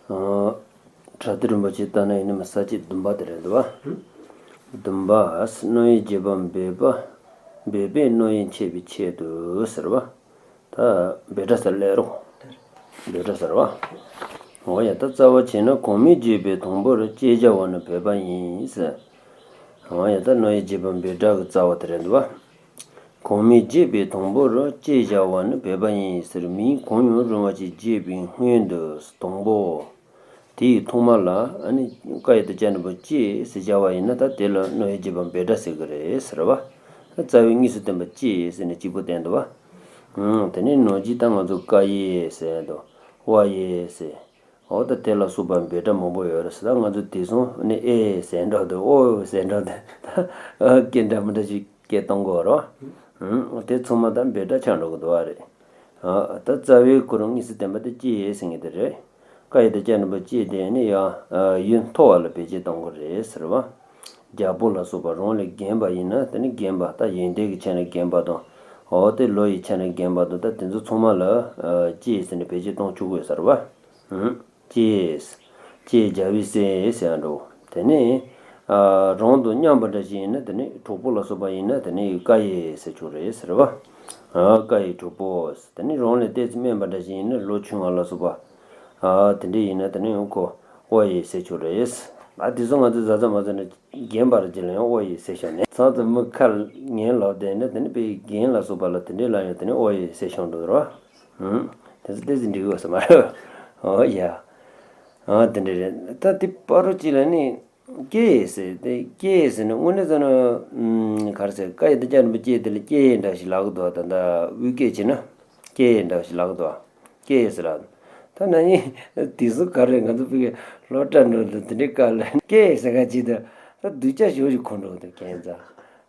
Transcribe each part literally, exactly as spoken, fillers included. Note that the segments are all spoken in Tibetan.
ཨ། བྲ་ཏི་རིན་པོ་ཆེ་ལྟར་ན་ཡིན་ན་མི་ས་བཅད་བདུན་པ་དེ་རེད་འདུག་བ། བདུན་པ། རྣམ་དབྱེ་བརྗོད་པ་འབད་པ། འབད་པས་རྣམ་དབྱེ་འཆད་པའི་ཆེད་དུ་ཟེར་བ། ད་འབོད་སྒྲ་ཟེར་ལེ་རོ། འབོད་སྒྲ་ཟེར་བ། འོ་ཡ། ད་རྩ་བ་བྱས་ན་གོང་མའི་བརྗོད་པའི་དང་པོར་ཅེས་བྱ་བ་ནི་འབོད་པ་ཡིན་ཟེར། འོ་ཡ། ད་རྣམ་དབྱེ་བརྗོད་པ་འབོད་སྒྲ་གི་རྩ་བ་དེ་རེད་འདུག་བ། གོང་མའི་བརྗོད་པའི་དང་པོར་ཅེས་བྱ་བ་ནི་འབོད་པ་ཡིན་ཟེར། མིང་གང་ཡང་རུང་བ་ཅིག་བརྗོད་པའི་སྔོན་དུ་དང་པོ། དེའི་ཐོག་མ་ལ་ཨ་ནི་ཀ་ཡ་བཏགས་ཀྱ་ན་བོ་ཀྱེ་ཟེར་བྱ་བ་ཡིན་ན། ད་དེ་ལ་རྣམ་དབྱེ་བརྗོད་པ་འབོད་སྒྲ་ཟེར་གི་རེད་ཟེར་བ། རྩ་བའི་དངོས་སུ་བསྟན་པ་ཀྱེ་ཟེར་ནས་གཅིག་པོ་བསྟན་འདུག་བ། ཨང་། དེ་ནས་ནང་གི་ད་ང་ཚོ་ཀ་ཡེ་ཟེར་དང་། ཝ་ཡེ་ཟེར། འོ་ད་དེ་ལ་སོགས་པ་འབོད་སྒྲ་མང་པོ་ཡོད་རེད་ཟེར། ད་ང་ཚོ་དེ་སོང་ནས་ཨེ་ཟེར་འགྲོ་དུས། ཨོ་ཟེར་འགྲོ་དུས། ད་སྐད་འདྲ་མི་འདྲ་ཞིག་སྐད་གཏོང་དགོས་རེད་བ། ཨང་། དེ་ཚང་མ་ད་འབོད་སྒྲ་ཆགས་འགྲོ་གི་འདུག་བ་རེད། ཨ། ད་རྩ་བའི་ཁོ་རང་དངོས་སུ་བསྟན་པ་དེ་ཀྱེ་ཟེར་མཁན་དེ་རེད། ཀ་ཡ་བཏགས་ཀྱ་ན་བོ་ཀྱེ་དེ་ནི་ཡང་ཡུལ་མཐོ་བ་ལ་བེད་སྤྱོད་གཏོང་གི་རེད་ཟེར་བ། རྒྱལ་པོ་ལ་སོགས་པ་རང་ལས་རྒན་པ་ཡིན་ན་དེ་ནི་རྒན་པ། ད་ཡོན་ཏན་གྱི་ཆ་ནས་རྒན་པ་དང་། འོ་དེ་ལོ་ཡི་ཆ་ནས་རྒན་པ་དང་། ད་དེ་ཚོ་ཚང་མ་ལ་ཀྱེ་ཟེར་ནས་བེད་སྤྱོད་གཏོང་ཆོག་གི་ཡོད་ཟེར་བ། ཀྱེ། ཀྱེ་རྒྱལ་བའི་སྲས་ཟེར་ཡང་འགྲོ། དེ་ནས་ཨ་རང་དང་མཉམ་པ་འདྲ་ཞིག་ཡིན་ན་དེ་ནི་གྲོགས་པོ་ལ་སོགས་པ་ཡིན་ན་དེ་ནི་ཀ་ཡེ་ཟེར་ཆོག་རེད་ཟེར་བ། ཨ། ཀ་ཡེ་གྲོགས་པོ། དེ་ནི་རང་ལས་ཏོག་ཙམ་དམན་པ་འདྲ་ཞིག་ཡིན་ན་ལོ་ཆུང་བ་ལ་སོགས་པ། ཨ། དེ་འདྲ་ཡིན་ན་དེ་ནི་ཡང་ཁོ་ཝ་ཡེ་ཟེར་ཆོག་རེད། ཨ། དེ་ཚོ་ང་ཚོས་ཟ་ཚ་མ་ཟ་ན་རྒན་པར་རྗེས་ལ་ཡང་ཝ་ཡེ་ཟེར་ཤོག་ནས། ཚང་ཚོ་མི་ཁ་ངན་ལབ་བསྡད་ན་དེ་ནི་དཔེ་རྒན་ལ་སོགས་པ་ལ་དེ་འདྲ་ལ་ཡང་དེ་ནི་ཝ་ཡེ་ཟེར་ཤོག་འགྲོ་རོགས། ཨུམ། དེ་ཚོ་ཏོག་ཙམ་འགྲིག་གི་ཡོད་ས་མ་རེད། ཨོ་ཡ། ཨ། དེ་འདྲ་རེད། ད་དེ་བར་དུ་ཅིག་ལ་ནི། ཀྱེ་ཟེར་ཏེ། ཀྱེ་ཟེར་ན་དངོས་གནས་ཟེར་ན། ཨུམ། ག་རེ་ཟེར། ཀ་ཡ་བཏགས་ཀྱ་ན་བོ་ཀྱེ་དེ་ལ་ཀྱེ་འདྲ་ཞིག་ལབ་གི་འདུག་ད་ལྟ་དབུས་སྐད་བྱས་ན་ཀྱེ་འདྲ་ཞིག་ལབ་གི་འདུག་ཀྱེ་ཟེར་ལབ། ད་ན་ནི་དེ་ཚོ་ག་རེ། ང་ཚོ་ཕ་གིར་སློབ་གྲྭ་འགྲོ་དུས་དེ་འདྲའི་སྐབས་ལ་ཀྱེ་ཟེར་ག་ཅིག་ད་ད་སྡུག་ཅག་ཞེ་པོ་ཞིག་གོ་འགྲོ་གི་འདུག་ཁྱེད་ཚོ།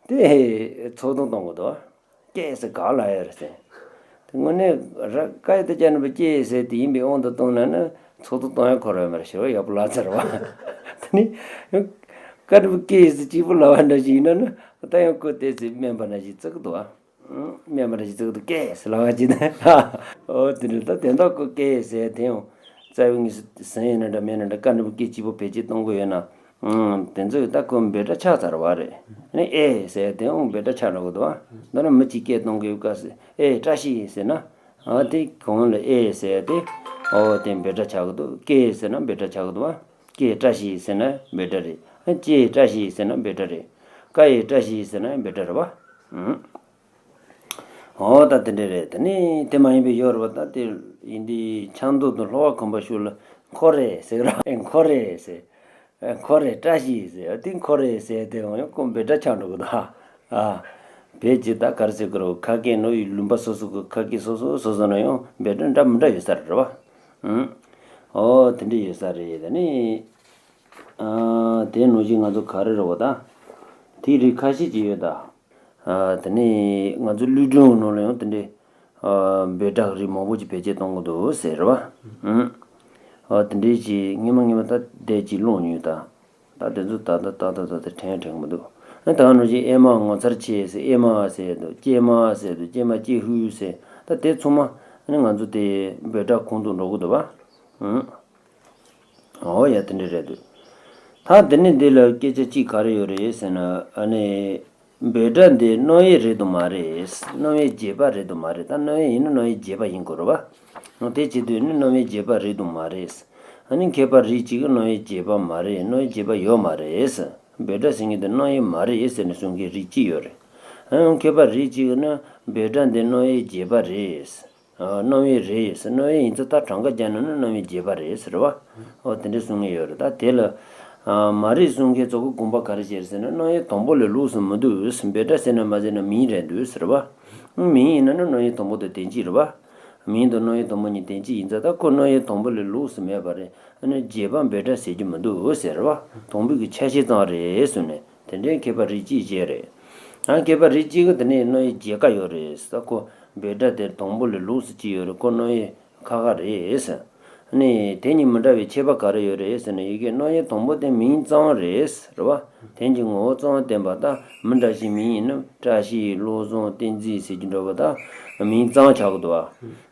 དེ་ཚོགས་གཏོང་གཏོང་གི་འདུག་ཀྱེ་ཟེར་ག་ལ་ཡོད་རེད་ཟེར། དེ་དངོས་གནས་ར་ཀ་ཡ་བཏགས་ཀྱ་ན་བོ་ཀྱེ་ཟེར་དེ་ཡིན་པའི་དབང་དུ་བཏང་ན་ནི་ཚོགས་གཏོང་གཏོང་ཡ་ཁོ་རང་མ་རེད། ཞེ་པོ་ཡག་པོ་ལབ་ཚར་བ། དེ་ནི་ཀ་ན་བོ་ཀྱེ་ཟེར་གཅིག་པོ་ལབ་པ་འདྲ་ཞིག་ཡིན་ན་ནི་ད་ཡང་ཁོ་ཏོག་ཙམ་དམན་པ་འདྲ་ཞིག་བརྩི་གི་འདུག་ཨ། དམན་པ་འདྲ་ཞིག་བརྩི་གི་འདུག་ཀྱེ་ཟེར་ལབ་པ་ཅིག་ནི། ཨོ་དེ་འདྲ། ད་དེ་འདྲ་ཁོ་ཀྱེ་ཟེར་དེ་ཡང་རྩ་བའི་དངོས་སུ་ཟིན་ཡིན་ན་འདྲ་མིན་ན་འདྲ་ཀ་ན་བོ་ཀྱེ་གཅིག་པོ་བེད་སྤྱོད་གཏོང་གི་ཡོད་ན། ཨང་། དེ་ཚོས་ད་ཁོ་འབོད་སྒྲ་ཆགས་ཚར་བ་རེད། ཨ་ནི་ཨེ་ཟེར་དེ་ཡང་འབོད་སྒྲ་ཆགས་འགྲོ་གི་འདུག་བ། མདོར་ན་མི་གཅིག་སྐད་གཏོང་གི་ཡོད་སྐབས་སུ་ཨེ་བཀྲ་ཤིས་ཟེར་ན། ཨ། དེ་གོང་ལ་ཨེ་ཟེར་ཏེ། ཨོ་དེ་འབོད་སྒྲ་ཆགས་ཀྱི་འདུག་ཀྱེ་ཟེར་ན་འབོད་སྒྲ་ཆགས་ཀྱི་འདུག་བ། ཀྱེ་བཀྲ་ཤིས་ཟེར་ན་འབོད་སྒྲ་རེད། ཨ། ཀྱེ་བཀྲ་ཤིས་ཟེར་ན་འབོད་སྒྲ་རེད། ཀ་ཡེ་བཀྲ་ཤིས་ཟེར་ན་འབོད་སྒྲ་རེད་བ། ཨང་། ཨོ་ད་དེ་འདྲ་རེད། དེ་ནི་དེ་མ་ཡིན་པའི་ཡོད་རེད་བ། ད་དེ་ཡིན་དུས་ཆབ་མདོ་དང་ལྷོ་པ་ཁམས་པ་ཤོད་ལ་ཁོ་རེ་ཟེར་ར། ཨེ་ཁོ་རེ་ཟེར། ཨེ་ཁོ་རེ་བཀྲ་ཤིས་ཟེར། དེ་ཁོ་རེ་ཟེར་དེ་ཡང་ཡང་ཁོ་འབོད་སྒྲ་ཆགས་འགྲོ་གི་འདུག་ཨ། བོད་ཀྱི་ད་ག་རེ་ཟེར་དགོས་རེད། ཁ་སྐད་ནང་ཡི་ལུང་པ་སོ་སོ་གི་ཁ་སྐད་སོ་སོ་སོ་སོ་ན་ཡང་འབོད་སྒྲ་འདྲ་མི་འདྲ་ཡོད་ས་རེད་བ། ཨང་། ཨོ་དེ་འདྲ་ཡོད་ས་རེད། དེ་ནི། ཨ། དེ་ནང་བཞིན་ང་ཚོ་ག་རེ་རེད་བ། ད་དེའི་རིགས་ཁ་ཤས་ཅིག་ཡོད་ད། ཨ། དེ་ནས་ང་ཚོ་གླུ་སྒྲུང་ནང་ལ་ཡང་དེ་འདྲའི་ཨ་འབོད་སྒྲ་རིགས་མང་པོ་ཅིག་བེད་སྤྱོད་གཏོང་གི་འདུག་ཟེར་བ། ཨང་། ཨ། དེ་འདྲའི་ཅིག་སྔོན་མ་སྔོན་མ་ད་བསྡད་ཅིག་ཀློག་མྱོང་ད། ད་དེ་ཚོ་ད་ད་ད་ད་ད་དེ་དྲན་དྲན་གི་མི་འདུག་ཨ། ད་ནང་བཞིན་ཨེ་མ་ངོ་མཚར་ཆེ་ཟེར། ཨེ་མ་ཟེར་འདུག་ཀྱེ་མ་ཟེར་འདུག་ཀྱེ་མ་ཀྱེ་ཧུད་ཟེར། ད་དེ་ཚང་མ་ཨ་ནི་ང་ཚོ་དེ་འབོད་སྒྲ་ཁོངས་གཏོགས་འགྲོ་གི་འདུག་བ། ཨང་། འོ་ཡ། དེ་འདྲ་རེད་འདུག་ད་དེ་ནས་འདི་ལ་སྐད་ཆ་གཅིག་ག་རེ་ཡོད་རེད་ཟེར་ན། ཨ་ནི་འབོད་སྒྲ་འདི་རྣམ་དབྱེ་རེད་དམ་མ་རེད། རྣམ་དབྱེ་བྱས་པ་རེད་དམ་མ་རེད། ད་རྣམ་དབྱེ་ཡིན་ན་རྣམ་དབྱེ་བྱས་པ་ཡིན་དགོས་རེད་བ། དེ་བྱེད་དུས་ནི་རྣམ་དབྱེ་བྱས་པ་རེད་དམ་མ་རེད། ཨ་ནི་མཁས་པ་རིགས་གཅིག་གིས་རྣམ་དབྱེ་བྱས་པ་མ་རེད། རྣམ་དབྱེ་བྱས་པ་ཡོད་མ་རེད། འབོད་སྒྲ་ཟེར་མཁན་དེ་རྣམ་དབྱེ་མ་རེད་ཟེར་ནས་གསུང་མཁན་རིགས་གཅིག་ཡོད་རེད། ཨ་ནི་མཁས་པ་རིགས་གཅིག་གིས་ནི་འབོད་སྒྲ་འདི་རྣམ་དབྱེ་བྱས་པ་རེད། རྣམ་དབྱེ་རེད་ཟེར། རྣམ་དབྱེ་ཡིན་ཙང་ད་གྲངས་ཀ་སྦྱར་ན་ནི་རྣམ་དབྱེ་བྱས་པ་རེད་ཟེར་བ། འོ་དེ་འདྲ་གསུང་གི་ཡོད་རེད། ད་དེ་ལ་མ་རེད་གསུང་མཁན་ཚོ་གི་དགོངས་པ་ག་རེ་བྱས་ཟེར་ན། རྣམ་དབྱེ་དང་པོ་ལས་ལོགས་སུ་མི་འདུག་འབོད་སྒྲ་ཟེར་ན་མ་ཟེར་ན་མིང་རེད་འདུག་ཟེར་བ། མིང་ཡིན་ན་ནི་རྣམ་དབྱེ་དང་པོ་དང་དོན་གཅིག་རེད་བ། མིང་དང་རྣམ་དབྱེ་དང་པོ་གཉིས་དོན་གཅིག་ཡིན་ཙང་ད་ཁོ་རྣམ་དབྱེ་དང་པོ་ལས་ལོགས་སུ་མེད་པ་རེད། ཨ་ནི་བྱས་པ་འབོད་སྒྲ་ཟེར་རྒྱུ་མི་འདུག་ཟེར་བ། དང་པོ་གི་ཆ་ཤས་ཙམ་རེད་གསུངས་ནས། དེ་འདྲའི་མཁས་པ་རིགས་གཅིག་བྱས་རེད། ཡང་མཁས་པ་རིགས་གཅིག་གིས་དེ་ནས་རྣམ་དབྱེ་བྱས་ཀ་ཡོད་རེད་ཟེར། ཁོ་འབོད་སྒྲ་དེ་དང་པོ་ལས་ལོགས་སུ་ཅི་ཡོད་རེད། ཁོ་རྣམ་དབྱེ་ཁ་ཁ་རེད་ཟེར། ནི་དེ་གཉིས་མི་འདྲ་བའི་ཁྱད་པར་ག་རེ་ཡོད་རེད་ཟེར་ན། ཡི་གེ་རྣམ་དབྱེ་དང་པོ་དེ་མིང་ཙམ་རེད། རེད་བ། དོན་གྱི་ངོ་བོ་ཙམ་བསྟན་པ་དང་། མི་འདྲ་བཞིའི་མིང་ཡིན་ན། བཀྲ་ཤིས། བློ་བཟང་། བསྟན་འཛིན་ཟེར་གྱི་འདྲ་བོ་དང་མིང་ཙམ་ཆགས་ཀྱི་འདུག་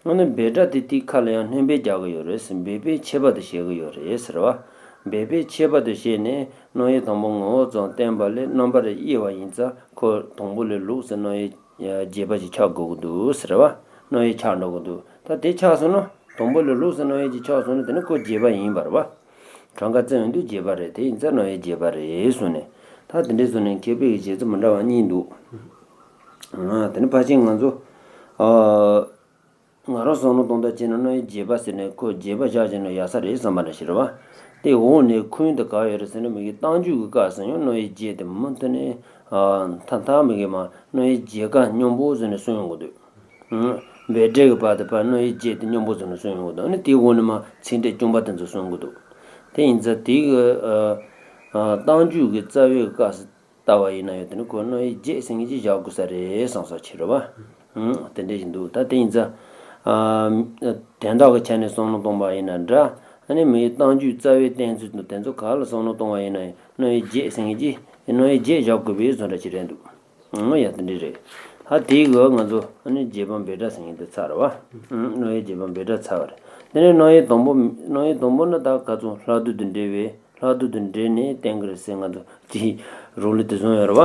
བ། ཨ་ནི་འབོད་སྒྲ་དེ་དེའི་ཁ་ལ་ཡང་སྣོན་པ་རྒྱག་གི་ཡོད་རེད། འབོད་པའི་ཁྱད་པར་དུ་བཤད་ཀྱི་ཡོད་རེད་ཟེར་བ། འབོད་པའི་ཁྱད་པར་དུ་བཤད་ནས། རྣམ་དབྱེ་དང་པོ་ངོ་བོ་ཙམ་བསྟན་པ་ལས་རྣམ་པར་དབྱེ་བ་ཡིན་ཙང་། ཁོ་དང་པོ་ལས་ལོགས་སུ་རྣམ་དབྱེ་བརྗེས་པ་ཞིག་ཆགས་དགོས་ཀྱི་འདུག་ཟེར་བ། རྣམ་དབྱེ་ཆགས་འགྲོ་གི་འདུག་ད་དེ་ཆགས་སོང་ན། དང་པོ་ལས་ལོགས་སུ་རྣམ་དབྱེ་ཅིག་ཆགས་སོང་ན། དེ་ནི་ཁོ་བརྗེས་པ་ཡིན་པ་རེད་བ། གྲངས་ཀ་བཙལ་ཡོང་དུས་བརྗེས་པ་རེད། དེ་ཡིན་ཙང་རྣམ་དབྱེ་བརྗེས་པ་རེད་གསུངས་ནས། ད་དེ་འདྲས་སོང་ནས་མཁས་པའི་བཞེད་ཚུལ་མི་འདྲ་བ་གཉིས་འདུག་ཨ། དེ་ནི་ཕལ་ཆེར་ང་ཚོ། ཨ། ང་རང་བསམ་བློ་གཏོང་སྟངས་བྱས་ན། རྣམ་དབྱེ་བརྗེས་པ་ཟེར་ནས་ཁོ་བརྗེས་པ་བཞག་བྱས་ན་ཡག་ས་རེད་བསམ་པ་འདྲ་ཞིག་རེད་བ། དེ་འོག་ནས་ཁུངས་དེ་ག་ཡོད་རེད་ཟེར་ན། མི་གི་རྟགས་འཇུག་གི་སྐབས་སུ་ཡང་རྣམ་དབྱེ་བརྗེས་དེ་མུ་མཐུད་ནས། ཨ། མཐའ་མཐའ་མི་གི་མ་རྣམ་དབྱེ་བརྗེས་ཀ་སྙོམས་པོ་བཟོས་ནས་གསུང་ཡོང་གི་འདུག་ཨང་། འབོད་སྒྲའི་གི་བར་དུ་ཕར་རྣམ་དབྱེ་བརྗེས་དེ་སྙོམས་པོ་བཟོས་ནས་གསུང་ཡོང་གི་འདུག་ཨ་ནི་དེའི་འོག་ནས་མ་ཚིག་ཕྲད་རྐྱང་པ་དེ་ཚོ་གསུང་གི་འདུག་དེ་ཡིན་ཙང་དེའི་གི། ཨ། ཨ། རྟགས་འཇུག་གི་རྩ་བའི་སྐབས་སུ་ལྟ་བ་ཡིན་ན་ཡང་། དེ་ནི་ཁོ་རྣམ་དབྱེ་བརྗེས་ཟེར་མཁན་ཅིག་བཞག་དགོས་ས་རེད་བསམ་ས་ཆེ་རེད་བ། ཨང་། དེ་འདྲ་ཞིག་འདུག་ད་དེ་ཡིན་ཙང་། ཨ། དོན་དག་གི་ཆ་ནས་བསམ་བློ་གཏོང་བ་ཡིན་ན་འདྲ། ཨ་ནི་མི་ཡི་རྟགས་འཇུག་རྩ་བའི་གཏན་ཚིགས་དང་དེ་ཚོ་ག་ལ་བསམ་བློ་གཏོང་བ་ཡིན་ན་ཡང་། རྣམ་དབྱེ་བརྗེས་ཟེར་མཁན་ཅིག་རྣམ་དབྱེ་བརྗེས་བཞག་དགོས་པའི་བཟོ་འདྲ་ཅིག་རེད་འདུག་ཨང་། ཡ། དེ་འདྲ་རེད། ད་དེའི་གི་ང་ཚོ་ཨ་ནི་བརྗེས་པ་འབོད་སྒྲ་ཟེར་མཁན་དེ་ཚར་བ། ཨང་། རྣམ་དབྱེ་བརྗེས་པ་འབོད་སྒྲ་ཚར་བ་རེད། དེ་ནས་རྣམ་དབྱེ་དང་པོ། རྣམ་དབྱེ་དང་པོ་ནི་ད་ག་ཚོད་ལྷག་བསྡུ་དང་འབྲེལ་བའི། ལྷག་བསྡུ་དང་འབྲེལ་ནས་བསྟན་གྱི་རེད་ཟེར། ང་ཚོ་དེའི་རོགས་ལས་དེ་བཟུང་ཡོད་རེད་བ།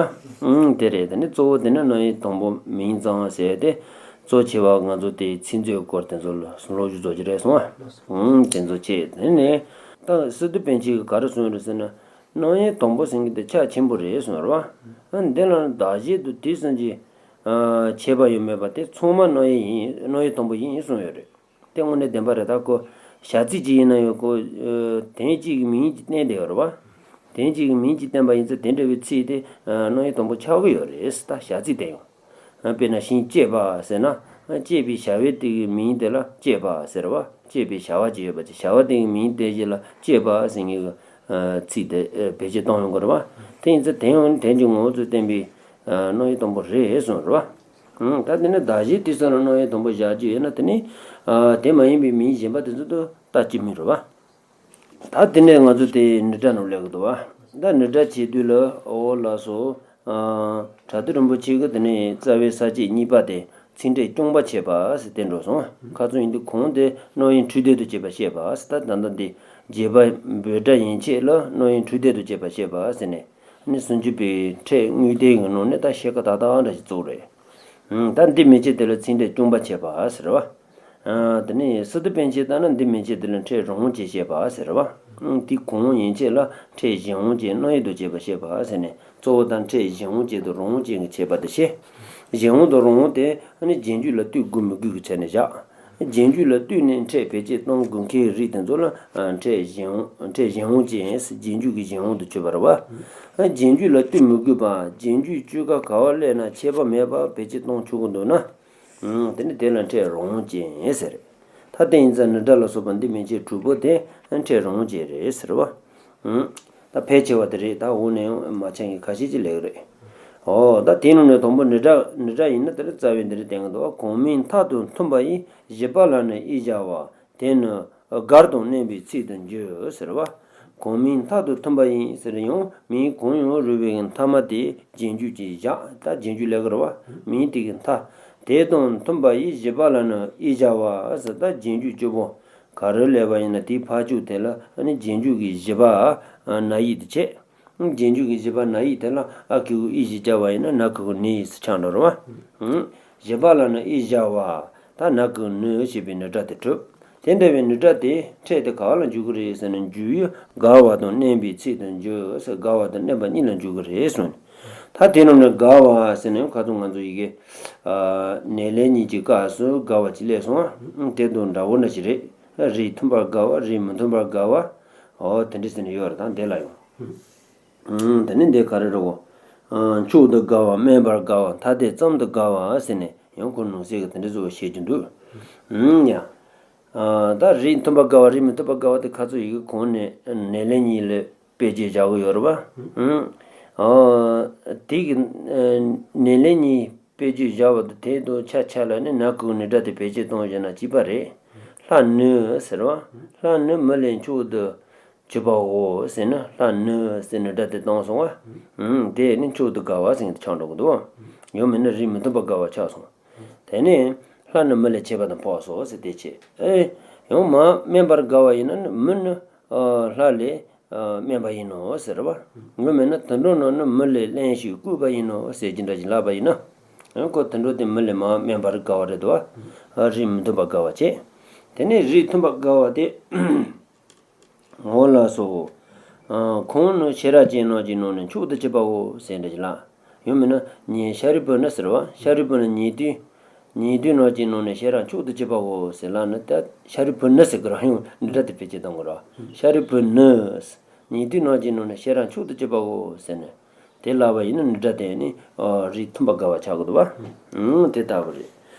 ཨང་། དེ་རེད། དེ་ནི་གཙོ་བོ་དེ་ནི་རྣམ་དབྱེ་དང་པོ་མིང་ཙམ་ཟེར་དེ། གཙོ་ཆེ་བ་ང་ཚོ་དེའི་ཚིག་མཛོད་སྐོར་དེ་ཚོ་ལ་སློབ་ཞུགས་རྫོགས་ཀྱི་རེད་སོང་བ། ཨང་། དེ་ཚོ་བྱས། དེ་ནས་ད་སི་ཏུ་པཎ་ཆེན་གྱིས་ག་རེ་གསུངས་རེད་ཟེར་ན། རྣམ་དབྱེ་དང་པོ་ཟེར་མཁན་དེ་ཁྱད་ཆེན་པོ་རེད་གསུངས་རེད་བ། ཨ། འདི་ལ་ནི་བདག་བཞིན་དུ་དུས་གསུམ་གྱི། ཨ། ཁྱད་པར་ཡང་མེད་པ་དེ་ཚང་མ་རྣམ་དབྱེ་ཡིན། རྣམ་དབྱེ་དང་པོ་ཡིན་གསུངས་ཡོད་རེད། དེ་དངོས་གནས་བདེན་པ་རེད། ད་ཁོ་བྱ་ཚིག་ཅིག་ཡིན་ན་ཡང་ཁོ། ཨ། དོན་གཅིག་གི་མིང་ཅིག་བསྟན་བསྡད་ཡོད་རེད་བ། དོན་གཅིག་གི་མིང་ཅིག་བསྟན་པ་ཡིན་ཙང་དེ་འདྲ་བའི་ཚིག་དེ། ཨ། རྣམ་དབྱེ་དང་པོ་ཆགས་ཀྱི་ཡོད་རེད། ད་བྱ་ཚིག་དེ་ཡང་། ཨ། དཔེར་ན་ཤིང་བཅད་པ་ཟེར་ན། ཨ། བཅད་པའི་བྱ་བའི་དེ་གི་མིང་དེ་ལ་བཅད་པ་ཟེར་བ། བཅད་པའི་བྱ་བ་ཅིག་ཡོད་པ་ཅིག་བྱ་བ་དེ་གི་མིང་དེ་བཞིན་ལ་བཅད་པ་ཟེར་མཁན་གྱི། ཨ། ཚིག་དེ། ཨ། བེད་སྤྱོད་གཏོང་ཡོང་གི་རེད་བ། དེ་ཡིན་ཙང་དེ་ཡང་དོན་གྱི་ངོ་བོ་ཚུལ་བསྟན་པའི། ཨ། རྣམ་དབྱེ་དང་པོ་རེད་གསུངས་རེད་བ། ཨང་། ད་དེ་ནི་བདག་གཞན་དུས་གསུམ་ལ་རྣམ་དབྱེ་དང་པོ་བཞག་རྒྱུ་ཡོད་ན། དེ་ནི། ཨ། དེ་མ་ཡིན་པའི་མིང་གཞན་པ་དེ་ཚོ་དང་ལྟ་རྒྱུ་མེད་རེད་བ། ད་དེ་ནས་ང་ཚོ་དེ་ནི་སྒྲ་རྣམས་ལབ་ཀྱི་འདུག་བ། ད་ནི་སྒྲ་བྱེད་དུས་ལ། འོ་ལགས་སོ། ཨ། བྲག་སྟོད་རིན་པོ་ཆེ་གིས་དེ་ནི་རྩ་བའི་ས་བཅད་གཉིས་པ་དེ་ཚིག་ཕྲད་རྐྱང་པ་བྱེད་པ་ཟེར་བསྟན་འགྲོ་སོང་། ཁ་ཚོན་ཡིན་དུས་གོང་དེ་རྣམ་དབྱེ་འཕྲོས་དོན་དུ་བྱེད་པ་བཤད་པ་ཟེར། ད་ད་ལྟ་འདི་བརྗེས་པ་འབོད་སྒྲ་ཡན་ཆད་ལ་རྣམ་དབྱེ་འཕྲོས་དོན་དུ་བྱེད་པ་བཤད་པ་ཟེར་ནས། ནི་སུམ་ཅུ་པའི་ཕྲད་དངོས་བསྟན་གྱི་ནང་ནས་ད་ཕྱེད་ཀ་ཏག་ཏག་འདྲ་ཞིག་བཙུགས་རེད། ཨང་། ད་འདི་མན་ཆད་དེ་ལ་ཚིག་ཕྲད་རྐྱང་པ་བྱེད་པ་ཟེར་བ། ཨ། དེ་ནས་སི་ཏུ་པཎ་ཆེན་ལྟར་ན་འདི་མན་ཆད་དེ་ལ་ཕྲད་རང་དབང་ཅན་བཤད་པ་ཟེར་བ། ཨང་། དེ་གོང་ཡན་ཆད་ལ་ཕྲད་གཞན་དབང་ཅན་རྣམ་དབྱེ་དང་བཅས་པ་བཤད་པ་ཟེར་ནས། གཙོ་བོ་དང་ཕྲད་གཞན་དབང་ཅན་དང་རང་དབང་ཅན་གྱི་ཁྱད་པར་དེ་བཤད། གཞན་དབང་དང་རང་དབང་དེ་ནི་རྗེས་འཇུག་ལ་ལྟོས་དགོས་མི་དགོས་ཀྱི་ཆ་ནས་བཞག་རྗེས་འཇུག་ལ་ལྟོས་ནས་ཕྲད་བེད་སྤྱོད་གཏོང་དགོས་མཁན་རིགས་དེ་ཚོ་ལ། ཨ། ཕྲད་གཞན་དབང་། ཕྲད་གཞན་དབང་ཅན། རྗེས་འཇུག་གི་གཞན་དབང་དུ་གྱུར་པ་རེད་བ། ཨ། རྗེས་འཇུག་ལ་ལྟོས་མི་དགོས་པ། རྗེས་འཇུག་བཅོས་ཀ་ག་བ་སླེབས་ན་ཁྱད་པར་མེད་པར་བེད་སྤྱོད་གཏོང་ཆོག་གི་འདུག་ན། ཨང་། དེ་ནི་དེ་ལ་ཕྲད་རང་དབང་ཅན་ཟེར། ད་དེ་ཡིན་ཙང་ནི་སྒྲ་ལ་སོགས་པ་འདི་མན་ཆད་དྲུག་པོ་དེ་ཕྲད་རང་དབང་ཅན་རེད་ཟེར་བ། ཨང་། ད་ཕལ་ཆེ་བ་དེ་རེད། ད་འོག་ནས་མ་ཆགས་མཁན་ཁ་ཤས་ཅིག་ལབ་ཀྱི་རེད། འོ། ད་དེའི་ནང་ནས་དང་པོ་ནི་སྒྲ། ནི་སྒྲ་ཡིན་ན་དེ་ལ་རྩ་བའི་འདི་འདྲ་བསྟན་གྱི་འདུག་གང་མིང་མཐའ་དང་མཐུན་པ་ཡིས། བཞི་པ་ལ་ནི་དབྱེ་བྱ་བ། དེ་ནི་གར་དང་བརྣན་པའི་ཚིག་ཏུ་འགྱུར་ཟེར་བ། གང་མིང་མཐའ་དང་མཐུན་པ་ཡིས་ཟེར་ཡང་། མིང་གང་ཡང་རུང་བའི་མཐའ་མ་དེ་རྗེས་འཇུག་ཅེས་བཞག་ད་རྗེས་འཇུག་ལབ་ཀྱི་རེད་བ། མིང་དེ་གི་མཐའ། དེ་དང་མཐུན་པ་ཡིས། བཞི་པ་ལ་ནི་དབྱེ་བྱ་བ་ཟེར། ད་རྗེས་འཇུག་བཅུ་པོ་ག་རེ་ལབ་པ་ཡིན་ན། དེའི་ཕར་ཕྱོགས་དེ་ལ་ནི་རྗེས་འཇུག་གི་བཞི་པ་ན་ཡིག་དེ་བྱས། རྗེས་འཇུག་གི་བཞི་པ་ན་ཡིག་དེ་ལ་ཨ་གི་གུ་ཨི་ཞེས་བྱ་བ་ཡིན་ན། ན་གི་གུ་ནི་ཡིས་ཆགས་འགྲོ་རེད་བ། བཞི་པ་ལ་ནི་དབྱེ་བྱ་བ། ད་ན་གི་གུ་ནི་ཞེས་པའི་ནི་སྒྲ་དེ་གྲུབ། དེ་འདྲ་བའི་ནི་སྒྲ་དེ་ཕྲད་དེ་ག་བ་ལ་འཇུག་གི་རེད་ཟེར་ན། འཇུག་ཡུལ་ག་བ་དང་བརྣན་པའི་ཚིག་ཏུ་འགྱུར་ཟེར། ག་བ་དང་བརྣན་པ་གཉིས་ལ་འཇུག་གི་རེད་གསུངས། ད་དེ་ནང་ནས་ག་བ་ཟེར་ན་ཡང་ཁ་ཚུགས་ང་ཚོ་ཡི་གེ་ཨ་ནས་ལེན་གཉིས་ཀྱི་སྐབས་སུ་ག་བ་ཅིག་སླེབས་སོང་བ། དེ་དང་འདྲ་བོ་འདྲ་ཞིག་རེད། རིགས་མཐུན་པར་དགའ་བ། རིགས་མི་མཐུན་པར་དགའ་བ། འོ་དེ་འདྲ་ཟེར་ནས་ཡོད་རེད། ད་འདི་ལ་ཡང་། ཨང་། དེ་ནི་འདི་ག་རེ་རེད་གོ། ཨང་། མཆོག་ཏུ་དགའ་བ། དམན་པར་དགའ་བ། ཐ་དད་ཙམ་དུ་དགའ་བ་ཟེར་ནས་ཡང་ཁོ་ནང་གསེས་ཀྱི་དེ་འདྲ་བཟོ་བ་བཤད་ཀྱི་འདུག་ཨང་། ཡ། ཨ། ད་རིགས་མཐུན་པར་དགའ་བ། རིགས་མི་མཐུན་པར་དགའ་བ་དེ་ཁ་ཚུགས་ཡི་གེ་གོང་ནས་ནས་ལེན་གཉིས་ལ་དཔེ་བརྗོད་བྱ་གི་ཡོད་རེད་བ། ཨང་། ཨ། དེ་གི་ནས་ལེན་གཉིས་དཔེ་བརྗོད་བྱ་བ་དང་། དེ་དང་ཆ་ཆ་ལ་ནི་ན་གི་གུ་ནི་སྒྲ་དེ་བེད་སྤྱོད་གཏོང་བྱས་ན་གཅིག་པ་རེད། ལྷ་ནི་ཟེར་བ། ལྷ་ནི་མི་ལས་མཆོག་ཏུ་གྱུར་པའོ་ཟེར་ན། ལྷ་ནི་ཟེར་ནི་སྒྲ་དེ་བཏང་སོང་བ། ཨུམ། དེ་ནི་མཆོག་ཏུ་དགའ་བ་ཟེར་ནས་ཆགས་འགྲོ་གི་འདུག། ཡང་མིན་ན་རིགས་མི་མཐུན་པར་དགའ་བ་ཆགས་སོང་། དེ་ནས་ལྷ་ནི་མི་ལས་ཆད་པ་དང་འཕགས་སོ་ཟེར་དེ་བྱས། ཨེ། ཡང་མ་དམན་པར་དགའ་བ་ཡིན་ན་ནི་མི་ནི་ལྷ་ལས་དམན་པ་ཡིན་ནོ་ཟེར་བ། ཡང་མིན་ན་དུད་འགྲོ་རྣམས་ནི་མི་ལས་གླེན་ཞིང་བཀོད་པ་ཡིན་ནོ་ཟེར་གྱི་འདྲ་ཞིག་ལབ་པ་ཡིན་ན། ཡང་ཁོ་དུད་འགྲོ་དེ་མི་ལས་མ་དམན་པར་དགའ་བ་རེད་དོ། རིགས་མི་མཐུན་པར་དགའ་བ་བྱས། དེ་ནས་རིགས་མཐུན་པར་དགའ་བ་དེ། འོ་ལགས་སོ། ཨ། ཁོང་ནི་ཤེས་རབ་ཅན་རྣམས་ཀྱི་ནང་ནས་མཆོག་ཏུ་གྱུར་པའོ་ཟེར་འདྲ་ཞིག་ལ། ཡང་མིན་ན་ཉན་ཤཱ་རིའི་བུ་ནི་ཟེར་བ། ཤཱ་རིའི་བུ་ནི་ཉན་ཐོས། ཉན་ཐོས་རྣམས་ཀྱི་ནང་ནས་ཤེས་རབ་མཆོག་ཏུ་གྱུར་པའོ་ཟེར་ལབ་ན། ད་ཤཱ་རིའི་བུ་ནི་ཟེར་གི་རང་ཡང་འདི་འདྲ་དེ་བེད་སྤྱོད་གཏོང་གི་རེད། ཤཱ་རིའི་བུ་ནི། ཉན་ཐོས་རྣམས་ཀྱི་ནང་ནས་ཤེས་རབ་མཆོག་ཏུ་གྱུར་པའོ་ཟེར་ནས། དེ་ལབ་པ་ཡིན་ན་འདི་འདྲ་དེ་ནི་རིགས་མཐུན་པར་དགའ་བ་ཆགས་གི་འདུག་བ། ཨང་། དེ་ལྟ་བུ་རེད།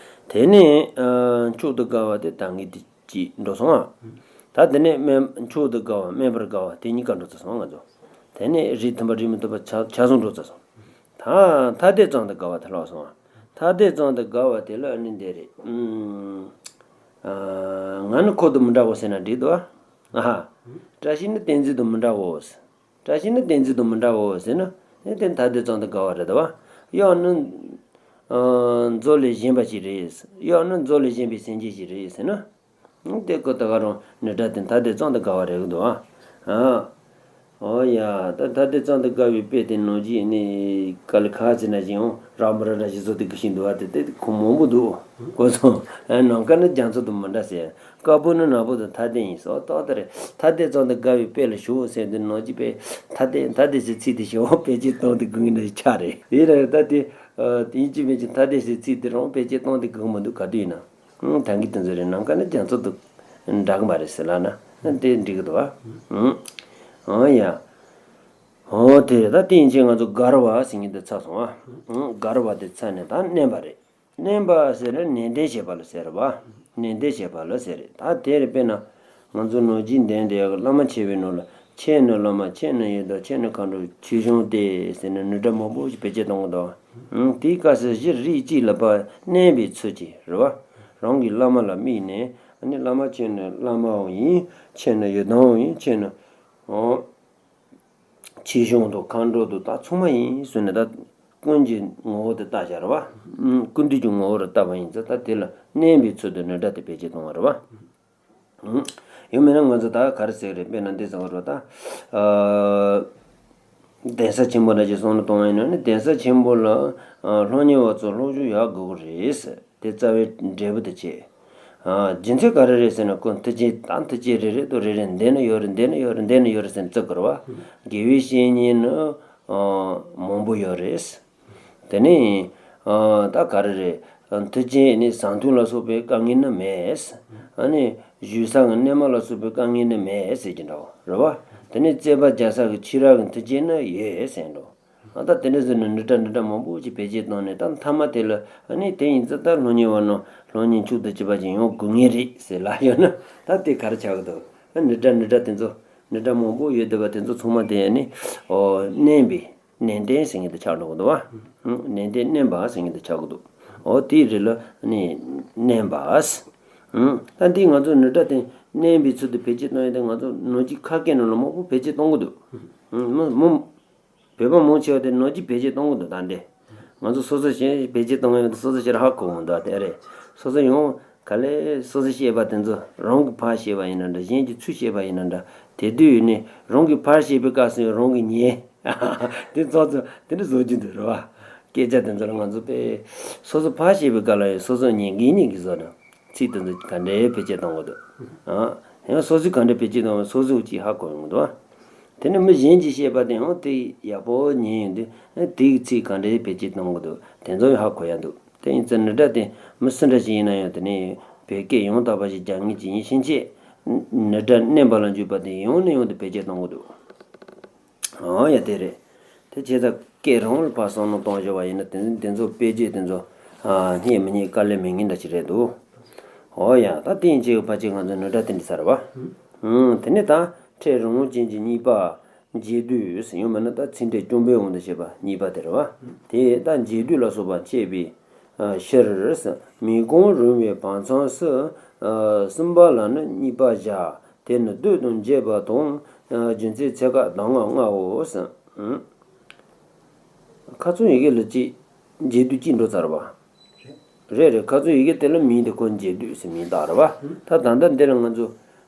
དེ་ནས་མཆོག་ཏུ་དགའ་བ་དེ་ད་ངས་དེ། ཅིག་འགྲོ་སོང་ཨ། ད་དེ་ནས་དམན། མཆོག་ཏུ་དགའ་བ། དམན་པར་དགའ་བ། དེ་གཉིས་ཀ་འགྲོ་ཚར་སོང་ང་ཚོ། དེ་ནས་རིགས་མཐུན་པ་རིགས་མི་མཐུན་པ་ཆ་ཆ་ཚང་འགྲོ་ཚར་སོང་། ད་ཐ་དད་ཙམ་དུ་དགའ་བ་དེ་ལྷག་སོང་ཨ། ཐ་དད་ཙམ་དུ་དགའ་བ་དེ་ལ་ནི་འདི་རེད། ཨུམ། ཨ། ང་ནི་ཁོ་དང་མི་འདྲའོ་ཟེར་ན་འགྲིག་འདུག་ཨ། ཨ་ཧ། བཀྲ་ཤིས་ནི་བསྟན་འཛིན་དང་མི་འདྲའོ། བཀྲ་ཤིས་ནི་བསྟན་འཛིན་དང་མི་འདྲའོ་ཟེར་ན། ཨེ། དེ་ཐ་དད་ཙམ་དུ་དགའ་བ་རེད་དོ། གཡག་ནི། ཨ། མཛོ་ལས་གཞན་པ་ཞིག་རེད། གཡག་ནི་མཛོ་ལས་གཞན་པའི་སེམས་ཅན་ཞིག་རེད་ཟེར་ན། ཨང་། དེ་ཀོ་ད་ག་རང་ནི་སྒྲ་དེ་ཐ་དད་ཙམ་དུ་དགའ་བ་རེད་གི་འདུག་ཨ། ཨ། ཨོ་ཡ། ད་ཐ་དད་ཙམ་དུ་དགའ་བའི་དཔེ་དེ་ནང་བཞིན་ནི་ག་ལ་ཁ་ཅིག་ན་བཞིན་འོང་རག་མ་རག་འདྲ་ཞིག་བཟོ་དེ་གི་ཤིང་འདུག་ཨ། དེ་དེ་ཁོ་མང་པོ་འདུག་གོ་སོང་། ཨ། ནམ་མཁའ་ནི་རྒྱ་མཚོ་དང་མི་འདྲ་ཟེར། དཀར་པོ་ནི་ནག་པོ་དང་ཐ་དད་ཡིན་ཟེར། ཏག་ཏག་རེད། ཐ་དད་ཙམ་དུ་དགའ་བའི་དཔེ་ལ་ཞུགས་ཟེར་དུས་ནང་གི་དཔེ་ཐ་དད་ཐ་དད་ཟེར་ཚིག་དེ་ཞེ་པོ་བེད་སྤྱོད་གཏོང་དུ་དགོས་ངེས་འདྲ་ཞིག་ཆགས་རེད། དེ་ལ་ད་དེ་ཡིན་གཅིག་མིན་གཅིག་ཐ་དད་ཟེར་ཚིག་དེ་རང་བེད་སྤྱོད་གཏོང་དུ་དགོས་མི་འདུག་ག་དུས་ཡིན་ན། ཨང་། ད་གིན་དེ་ཚོ་རེད། ནམ་མཁའ་ནི་རྒྱ་མཚོ་དང་འདྲ་གི་མ་རེད་ཟེར་ལབ་ན་དེ་འགྲིག་གི་འདུག་ཨ། ཨང་། ཨང་། ཡ། ཨོ་དེ་རེད། ད་དེ་ཡིན་ཚེ་ང་ཚོ་དགར་བ་ཟེར་མཁན་དེ་ཚར་སོང་ཨ། ཨང་། དགར་བ་དེ་ཚར་ནས་ད་བརྣན་པ་རེད། བརྣན་པ་ཟེར་ན་ནན་ཏན་བྱེད་པ་ལ་ཟེར་བ། ནན་ཏན་བྱེད་པ་ལ་ཟེར་རེད། ད་དེ་རེད། དཔེར་ན་ང་ཚོ་ནང་བཞིན་ལྡན་དེ་བླ་མ་ཆེ་བའི་ནང་ལ་ཆེ་ནི་བླ་མ། ཆེ་ནི་ཡི་དམ། ཆེ་ནི་མཁའ་འགྲོ། ཆོས་སྐྱོང་སྟེ་ཟེར་ནས་ནི་སྒྲ་མང་པོ་ཞིག་བེད་སྤྱོད་གཏོང་གི་འདུག། ཨང་། དེའི་སྐབས་སུ་གཞི་རིགས་གཅིག་ལ་ཕར་བརྣན་པའི་ཚུལ་གྱིས་རེད་བ། རང་གི་བླ་མ་ལ་དམིགས་ནས། ཨ་ནི་བླ་མ་ཆེ་ནི་བླ་མའང་ཡིན། ཆེ་ནི་ཡི་དམ་ཡིན། ཆེ་ནི། ཨང་། ཆོས་སྐྱོང་དང་མཁའ་འགྲོ་དང་ད་ཚང་མ་ཡིན་ཟེར་ནས་ད་ཀུན་གྱི་ངོ་བོ་དེ་བལྟ་བྱ་རེད་བ། ཨང་། ཀུན་འདུས་ཀྱི་ངོ་བོ་རུ་བལྟ་བ་ཡིན་ཙང་ད་དེ་ལ་བརྣན་པའི་ཚུལ་དུ་ནི་སྒྲ་དེ་བེད་སྤྱོད་གཏོང་བ་རེད་བ། ཡང་མིན་ན་ང་ཚོ་ད་ག་རེ་ཟེར་གི་རེད། དཔེར་ན་འདི་ཟེར་བ་རེད་ད། ཨ། གདན་ས་ཆེན་པོ་འདྲ་ཞིག་བསམ་བློ་གཏོང་བ་ཡིན་ན་ནི། གདན་ས་ཆེན་པོ་ལ་ཨ་སློབ་གཉེར་བ་ཚོ་སློབ་སྦྱོང་ཡག་དགོས་ཀྱི་རེད་ཟེར། དེ་རྩ་བའི་འབྲས་བུ་དེ་བྱས། ཨ། རྒྱུ་མཚན་ག་རེ་རེད་ཟེར་ན། ཁོ་མཐུན་རྐྱེན་དང་མཐུན་རྐྱེན་རེ་རེ་དང་རེ་རེ་འདི་ནི་ཡོད་རེད། འདི་ནི་ཡོད་རེད། འདི་ནི་ཡོད་རེད་ཟེར་ནས་བརྩི་དགོས་རེད་བ། དགེ་བའི་བཤེས་གཉེན་ནི་ཨ་མང་པོ་ཡོད་རེད། དེ་ནས་ཨ་ད་ག་རེ་རེད། མཐུན་རྐྱེན་ནི་ཟན་ཐུན་ལ་སོགས་པའི་དཀའ་ངལ་ནི་མེད། ཨ་ནི་བཞུགས་ས་གི་གནས་མལ་ལ་སོགས་པའི་དཀའ་ངལ་ནི་མེད་ཟེར་གྱི་འདྲ་བ་རེད་བ། དེ་ནས་རྩོད་པ་རྒྱག་ས་གི་ཆོས་ར་གི་མཐུན་རྐྱེན་ནི་ཡོད་ཟེར་འགྲོ། ཨ་ད་དེ་འདྲ་ཟེར་ནས་ནི་སྒྲ་ནི་སྒྲ་མང་པོ་ཞིག་བེད་སྤྱོད་བཏང་ནས། ད་མཐའ་མ་དེ་ལ་ཨ་ནི་དེ་ཡིན་ཙང་ད་སློབ་གཉེར་བ་རྣམས་སློབ་གཉེར་མཆོག་ཏུ་གྱུར་པ་ཅིག་ཡོང་དགོས་ངེས་རེད་ཟེར་ལབ་ཡོང་ན། ད་དེ་ག་རེ་ཆགས་ཀྱི་འདུག། ཨ་ནི་སྒྲ་ནི་སྒྲ་དེ་ཚོ། ནི་སྒྲ་མང་པོ་ཡོད་བསྡད་པ་དེ་ཚོ་ཚང་མ་དེ་ཨ་ནི་ཨོ་བརྣན་པའི། ནན་ཏན་ཟེར་མཁན་དེ་ཆགས་འགྲོ་གི་འདུག་བ། ཨང་། ནན་ཏན་བརྣན་པ་ཟེར་མཁན་དེ་ཆགས་ཀྱི་འདུག། འོ་དེའི་རིགས་ལ་ནི་བརྣན་པ། ཨང་། ད་འདི་ང་ཚོ་ནི་སྒྲ་དེ་བརྣན་པའི་ཚུལ་དུ་བེད་སྤྱོད་གཏོང་ཡས་དེ་ང་ཚོ་ནང་གི་ཁ་སྐད་ནང་ལ་མང་པོ་བེད་སྤྱོད་གཏོང་གི་འདུག། ཨང་། མི་མི་བོད་པ་མང་ཆེ་བ་དེ་ནང་གི་བེད་སྤྱོད་གཏོང་གི་འདུག། ད་འདི་ང་ཚོ་སོ་སོ་གཞན་བེད་སྤྱོད་གཏོང་གི་ཡོད་དེ་སོ་སོ་ཕྱིར་ཧ་གོ་གི་འདུག། དེ་རེད། སོ་སོ་ཡང་ག་ལེ་སོ་སོ་བཤད་པ་དེ་ཚོ་རང་གིས་ཕར་བཤད་པ་ཡིན་ན་འདྲ། གཞན་གྱིས་ཚུར་བཤད་པ་ཡིན་ན་འདྲ། དེ་དུས་ནི་རང་གིས་ཕར་བཤད་པའི་སྐབས་སུ་རང་གིས་ཉན། དེ་ཚོ་ཚོ་དེ་འདྲ་བཟོ་རྒྱུ་འདུག་རེད་བ། སྐད་ཆ་དེ་ཚོ་ལ་ང་ཚོ་དཔེ་སོ་སོ་ཕར་བཤད་པའི་སྐབས་ལ་ཡང་སོ་སོ་ཉན་གིན་ཉན་གིན་བཟོ་ན་ཚིག་དེ་ཚོ་ག་འདྲའི་བེད་སྤྱོད་གཏོང་གི་འདུག། ཨ། ཡང་སོ་སོས་ག་འདྲ་བེད་སྤྱོད་གཏོང་བ་སོ་སོས་ཅིག་ཧ་གོ་ཡོང་གི་འདུག། དེ་ནི་མི་གཞན་གྱིས་བཤད་པ་དེ་ཡང་དེ་ཡག་པོ་ཉན་ཡོང་དུས། ཨ། དེའི་ཚིག་ག་འདྲའི་བེད་སྤྱོད་གཏོང་གི་འདུག། དེ་ཚོ་ཡང་ཧ་གོ་ཡ་འདུག། དེ་ཡིན་ཙང་ནི་སྒྲ་དེ་མི་སུ་འདྲ་ཞིག་ཡིན་ན་ཡང་དེ་ནི་བོད་སྐད་ཡང་དག་པ་ཞིག་རྒྱག་མཁན་ཅིག་ཡིན་ཕྱིན་ཆད། ནི་སྒྲ་བརྣན་པ་ལ་འཇུག་པ་དེ་ཡང་ནས་ཡང་དུ་བེད་སྤྱོད་གཏོང་གི་འདུག། ཨང་། ཡ་དེ་རེད། དེ་བྱས་ཙང་སྐད་རང་ལ་ཕར་བསམ་བློ་གཏོང་བཞག་པ་ཡིན་ན་དེ་དེ་ཚོ་དཔེ་བརྗོད་དེ་ཚོ་ཨ་རྙེད་མི་རྙེད་དཀའ་ལས་མེད་མཁན་འདྲ་ཞིག་རེད་འདུག། འོ་ཡ། ད་དེ་ཡིན་ཕྱིན་ཕལ་ཆེར་ང་ཚོ་ནི་སྒྲ་དེ་འདྲ་ཚར་བ། ཨང་། དེ་ནས་ད་ཕྲད་རང་དབང་ཅན་གྱི་གཉིས་པ། འབྱེད་སྡུད་ཟེར། ཡང་མིན་ན་ད་ཚིག་ཕྲད་རྐྱང་པའི་དབང་དུ་བྱས་པ་གཉིས་པ་དེ་རེད་བ། དེ་ད་འབྱེད་སྡུད་ལ་སོགས་པ་འཆད་པའི་ཕྱིར། མི་གང་རུང་བའི་བར་མཚམས་སུ་ གསུམ་པ་ལ་ནི་གཉིས་པ་བཞག་དེ་ནི་སྡུད་དང་འབྱེད་པ་དང་། རྒྱུ་མཚན་ཚད་བཀག་གདམས་ངག་ལྔའོ་ཟེར། ཁ་ཚོན་ཡི་གེ་ལ་གཅིག་འབྱེད་སྡུད་གཅིག་འགྲོ་ཚར་བ། རེད་རེད། ཁ་ཚོན་ཡི་གེ་དེ་ལ་མིང་དེ་ཁོ་འབྱེད་སྡུད་ཟེར་མིང་བཏགས་རེད་བ། ད་ད་ལྟ་འདི་ལ་ང་ཚོ་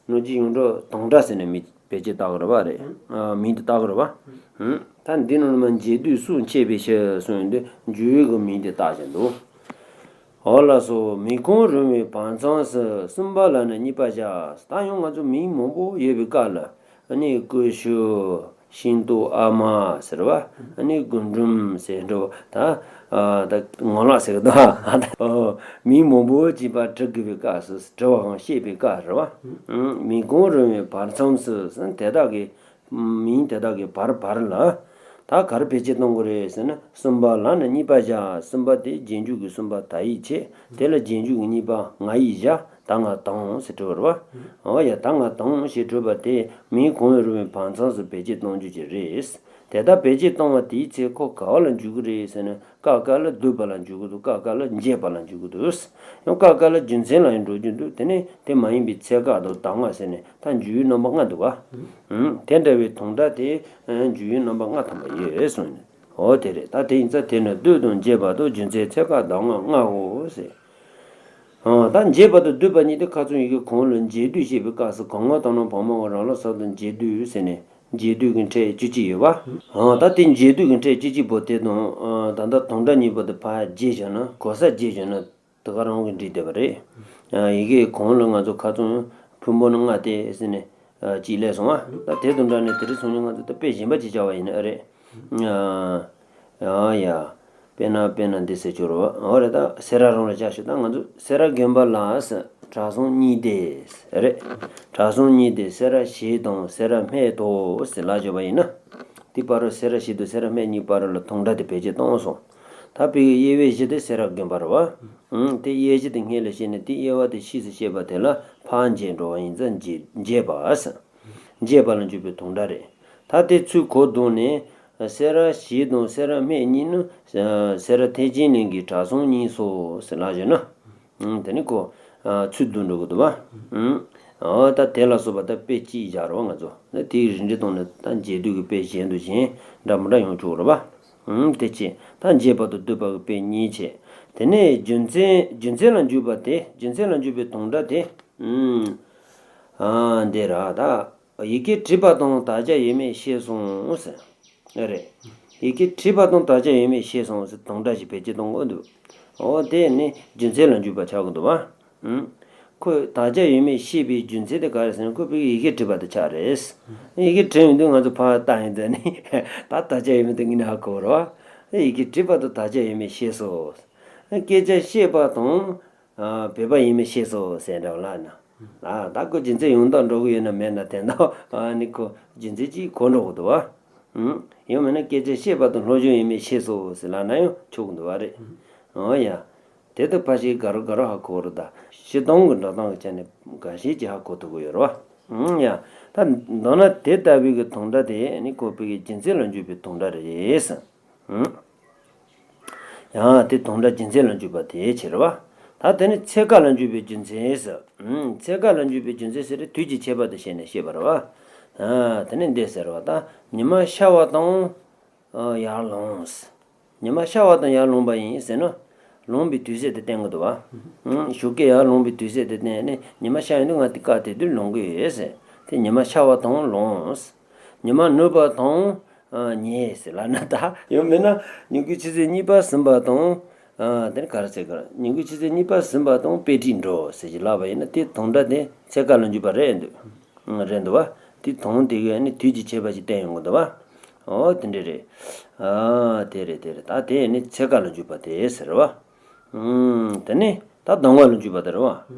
ནོར་གྱི་ཡོངས་གྲགས་དང་སྒྲ་ཟེར་ནས་མིང་བེད་སྤྱོད་བཏགས་རེད་བ་རེད། མིང་དེ་བཏགས་རེད་བ། ད་འདི་ནང་ལ་མ་འབྱེད་སྡུད་སུ་མཆེད་པའི་ཕྱིར་གསུངས་ཡོད་དུས་འཇུག་ཡུལ་གྱི་མིང་དེ་བཏགས་བཞིན་འདུག་འོ་ལགས་སོ། མིང་གང་རུང་བའི་བར་མཚམས་སུ་གསུམ་པ་ལ་ནི་གཉིས་པ་བཞག་ད་ཡང་ང་ཚོ་མིང་མང་པོ་ཡོད་པའི་སྐབས་ལ་ཨ་ནི་ཀུ་ཤུ། ཤིང་ཏོག་ཨ་མ་ཟེར་བ། ཨ་ནི་རྒུན་འབྲུམ་ཟེར་འགྲོ་བ་ད། ད་ངོ་ལག་ཟེར་གི་འདུག་མིང་མང་པོ་ཅིག་པར་བྲི་དགོས་པའི་སྐབས་སུ་བྲི་བའང་ཤེས་པའི་སྐབས་རེད་བ། མིང་གང་རུང་བའི་བར་མཚམས་སུ་དེ་དག་གི་མིང་དེ་དག་གི་བར་བར་ལ། ད་ག་རེ་བེད་སྤྱོད་གཏོང་དགོས་རེད་ཟེར་ན། གསུམ་པ་ལ་ནི་གཉིས་པ་བཞག་གསུམ་པ་དེ་རྗེས་འཇུག་གི་གསུམ་པ་ད་ཡིག་བྱས། དེ་ལ་རྗེས་འཇུག་གི་གཉིས་པ་ང་ཡིག་བཞག་ད་ང་དང་ཟེར་བྲི་བ་རེད་བ། འོ་ཡ། ད་ང་དང་ཞེས་བྲིས་པ་དེ་མིང་གང་རུང་བའི་བར་མཚམས་སུ་བེད་སྤྱོད་གཏོང་རྒྱུ་ཅིག་རེད། དེ་ལྟར་བེད་སྤྱོད་གཏོང་བ་དེའི་ཚེ་ཁོ་ག་བ་ལ་འཇུག་གི་རེད་ཟེར་ན། ཀ་ཀ་ལ་སྡུད་པ་ལ་འཇུག་གི་འདུག་ཀ་ཀ་ལ་འབྱེད་པ་ལ་འཇུག་གི་འདུག་ཡང་ཀ་ཀ་ལ་རྒྱུ་མཚན་ལ་ཡང་འགྲོ་རྒྱུ་འདུག་དེ་ནས་དེ་མ་ཡིན་པའི་ཚད་བཀག་དང་གདམས་ངག་ཟེར་ནས་ད་འཇུག་ཡུལ་རྣམ་པ་ལྔ་འདུག་བ། ཨུམ། དེ་འདྲ་བའི་དང་སྒྲ་དེ་འཇུག་ཡུལ་རྣམ་པ་ལྔ་ཐམ་པ་ཡོད་གསུངས་ནས། འོ་དེ་རེད། ད་དེ་ཡིན་ཙང་དེ་ནི་སྡུད་དང་འབྱེད་པ་དང་རྒྱུ་མཚན་ཚད་བཀག་གདམས་ངག་ལྔའོ་ཟེར། ཨང་། ད་འབྱེད་པ་དང་སྡུད་པ་གཉིས་དེ་ཁ་ཚོན་ཡི་གེ་གང་ལ་འབྱེད་སྡུད་བྱེད་པའི་སྐབས་སུ་གང་གང་དང་ནང་བར་མ་འོག་རང་ལ་ས་དང་འབྱེད་སྡུད་ཟེར་ནས་འབྱེད་སྡུད་ཀྱི་ཕྲད་བཅུ་གཅིག་ཡོད་པ། ཨང་། ད་དེ་འབྱེད་སྡུད་ཀྱི་ཕྲད་བཅུ་གཅིག་པོ་དེ་དང་ད་ལྟ་དང་སྒྲ་གཉིས་པོ་དེ་ཕར་བརྗེས་བཞག་ན་གོ་ས་བརྗེས་བཞག་ན་དེ་ག་རང་གི་འགྲིག་བསྡད་པ་རེད། ཡི་གེ་གང་ལ་ང་ཚོ་ཁ་ཚོན་ཕུང་པོ་ནི་ལྔ་སྟེ་ཟེར་ནས་གཅིག་སླེབས་སོང་ང་། ད་དེ་དང་འདྲ་ནས་དེ་རིང་སང་ཉིན་ང་ཚོ་ད་དཔེ་གཞན་པ་ཅིག་བྱ་བ་ཡིན་ན་ཨེ་རེད། ཡ་ཡ། དཔེར་ན་དཔེར་ན་འདི་ཟེར་ཆོག་རོ། འོ་རེད། ད་སེ་ར་རང་ལ་ཆ་ཞུ། ད་ང་ཚོ་སེ་ར་དགོན་པ་ལ་ཟེར་གྲྭ་ཚང་གཉིས་ཏེ་རེད། གྲྭ་ཚང་གཉིས་ཏེ་སེ་ར་བྱེས་དང་སེ་ར་སྨད་དོ་ཟེར་ལབ་བརྗོད་པ་ཡིན་ན། དེ་བར་རུ་སེ་ར་བྱེས་དང་སེ་ར་སྨད་གཉིས་བར་རུ་ལ་དང་སྒྲ་དེ་བེད་སྤྱོད་གཏོང་སོང་། ད་དཔེ་གི་དབྱེ་བའི་གཞི་དེ་སེ་ར་དགོན་པ་རེད་བ། ཨང་། དེ་དབྱེ་གཞི་དེ་སྔོན་ལ་བཤད་ནས་དེ་དབྱེ་བ་དེ་ཕྱིས་སུ་བཤད་པ་དེ་ལ་ཕར་འབྱེད་འགྲོ་བ་ཡིན་ཙང་འབྱེད་འབྱེད་པ་ཟེར། འབྱེད་པ་ལ་འཇུག་པའི་དང་སྒྲ་རེད། ད་དེ་ཚུར་གོ་བསྡུར་ནས། སེ་ར་བྱེས་དང་སེ་ར་སྨད་གཉིས་ནི་སེ་ར་ཐེག་ཆེན་གླིང་གི་གྲྭ་ཚང་གཉིས་སོ་ཟེར་ལབ་བྱས་ན། དེ་ནི་ཁོ་ཚུར་བསྡུ་འགྲོ་གི་འདུག་བ། ཨོ་ད་དེ་ལ་སོགས་པ་ད་དཔེ་གཅིག་བཞག་རོགས་ང་ཚོ་ད་དེའི་རིགས་འགྲེ་གཏོང་ནས་ད་འབྱེད་སྡུད་ཀྱི་དཔེ་གཞན་དུ་གཞན་འདྲ་མི་འདྲ་ཡོང་ཆོག་རེད་བ། དེ་ཕྱིར་ད་འབྱེད་པ་དང་སྡུད་པ་གི་དཔེ་གཉིས་བྱས། དེ་ནས་རྒྱུ་མཚན་རྒྱུ་མཚན་ལ་འཇུག་པ་དེ་རྒྱུ་མཚན་ལ་འཇུག་པའི་དང་སྒྲ་དེ། ཨ་འདི་ར་ད། ཡི་གེ་བྲིས་པ་དང་དག་ཆ་ཡོད་མེད་ཤེས་སོང་ཟེར། ཨེ་རེད། ཡི་གེ་བྲིས་པ་དང་དག་ཆ་ཡོད་མེད་ཤེས་སོང་ཟེར་དང་སྒྲ་ཞིག་བེད་སྤྱོད་གཏོང་དགོས་འདུག་འོ་དེ་ནི་རྒྱུ་མཚན་ལ་འཇུག་པ་ཆགས་ཀྱི་འདུག་བ། ཨུམ། ཁོས་དག་ཆ་ཡོད་མེད་ཤེས་པའི་རྒྱུ་མཚན་དེ་ག་རེ་ཟེར་ན་ཁོས་ཕ་གི་ཡི་གེ་བྲིས་པ་དེ་ཆགས་རེད། ཡི་གེ་བྲིས་ཡོང་དུས་ང་ཚོ་ཕར་བལྟ་ཡོང་དུས་ནི་ད་དག་ཆ་ཡོད་མེད་དེ་ངས་ནི་ཧ་གོ་རེད་བ། ཡི་གེ་བྲིས་པ་དང་དག་ཆ་ཡོད་མེད་ཤེས་སོང་། སྐད་ཆ་བཤད་པ་དང་། བོད་པ་ཡིན་མིན་ཤེས་སོང་ཟེར་འདྲ་བ་ལ་ན། ད་ཁོ་རྒྱུ་མཚན་ཡོང་སྟངས་འགྲོ་གི་ཡོད་ན་མེད་ན་དེ་འདྲ་ནི་ཁོ་རྒྱུ་མཚན་གཅིག་གོ་འགྲོ་གི་འདུག་བ། ཡང་མིན་ན་སྐད་ཆ་བཤད་པ་དང་སློབ་སྦྱོང་ཡིན་མིན་ཤེས་སོང་ཟེར་ལབ་ན་ཡང་ཆོག་གི་འདུག་བ་རེད། འོ་ཡ། དེ་ལྟ་ཕ་ཞིག་དགའ་རོགས་དགའ་རོགས་ཧ་གོ་རུ་ད་སྤྱིར་བཏང་གི་འགྲོ་སྟངས་ཀྱི་ཆ་ནས་འགའ་ཤས་ཀྱིས་ཧ་གོ་ཐུབ་ཀྱི་ཡོད་རེད་བ། ཡ། ད་མདོར་ན་དེ་ལྟ་བུའི་གི་དང་སྒྲ་དེ་ནི་ཁོ་ཕ་གི་རྒྱུ་མཚན་ལ་འཇུག་པའི་དང་སྒྲ་རེད། ཡང་དེ་དང་སྒྲ་རྒྱུ་མཚན་ལ་འཇུག་པ་དེའི་ཕྱིར་བ། ད་དེ་ནི་ཚད་བཀག་ལ་འཇུག་པའི་རྒྱུ་མཚན་ཟེར། ཚད་བཀག་ལ་འཇུག་པའི་རྒྱུ་མཚན་ཟེར་དུས་ཀྱི་ཁྱད་པར་དུ་བྱས་ནས་བཤད་པ་རེད་བ། དེ་ནི་འདི་ཟེར་བ་ད་ཉི་མ་ཤར་བ་དང་ཡར་ལངས། ཉི་མ་ཤར་བ་དང་ཡར་ལངས་པ་ཡིན་ཟེར་ན། ལངས་པའི་དུས་ཚོད་དེ་བསྟན་གྱི་འདུག་བ། ཞོགས་ཀས་ཡར་ལངས་པའི་དུས་ཚོད་དེ་བསྟན་ནས་ཉི་མ་ཤར་ཡོང་དུས་ང་དེ་སྐབས་དེ་དུས་ལངས་ཀྱི་ཡོད་ཟེར། དེ་ཉི་མ་ཤར་བ་དང་ལངས། ཉི་མ་ནུབ་པ་དང་ཉལ་ཟེར་ལབ་ན་ད་ཡང་མིན་ན་ཉིན་གུང་ཆུ་ཚོད་གཉིས་པ་ཟིན་པ་དང་། དེ་ནི་ག་རེ་ཟེར་གི་རེད། ཉིན་གུང་ཆུ་ཚོད་གཉིས་པ་ཟིན་པ་དང་དཔེ་ཁྲིད་འགྲོ་ཟེར་གྱི་ལབ་པ་ཡིན་ན་དེ་དང་སྒྲ་དེ་ཚད་བཀག་ལ་འཇུག་པ་རེད་འདུག་རེད་འདུག་བ། དེ་དང་དེ་གའི་ནི་དུས་ཀྱི་ཁྱད་པར་ཞིག་བསྟན་ཡོང་གི་འདུག་བ། ཨོ་དེ་འདྲ་རེད། ཨ་དེ་རེད་དེ་རེད། ད་དེ་ནི་ཚད་བཀག་ལ་འཇུག་པ་དེ་ཟེར་བ། དེ་ནི་ད་གདམས་ངག་ལ་འཇུག་པ་དེ་རེད་བ།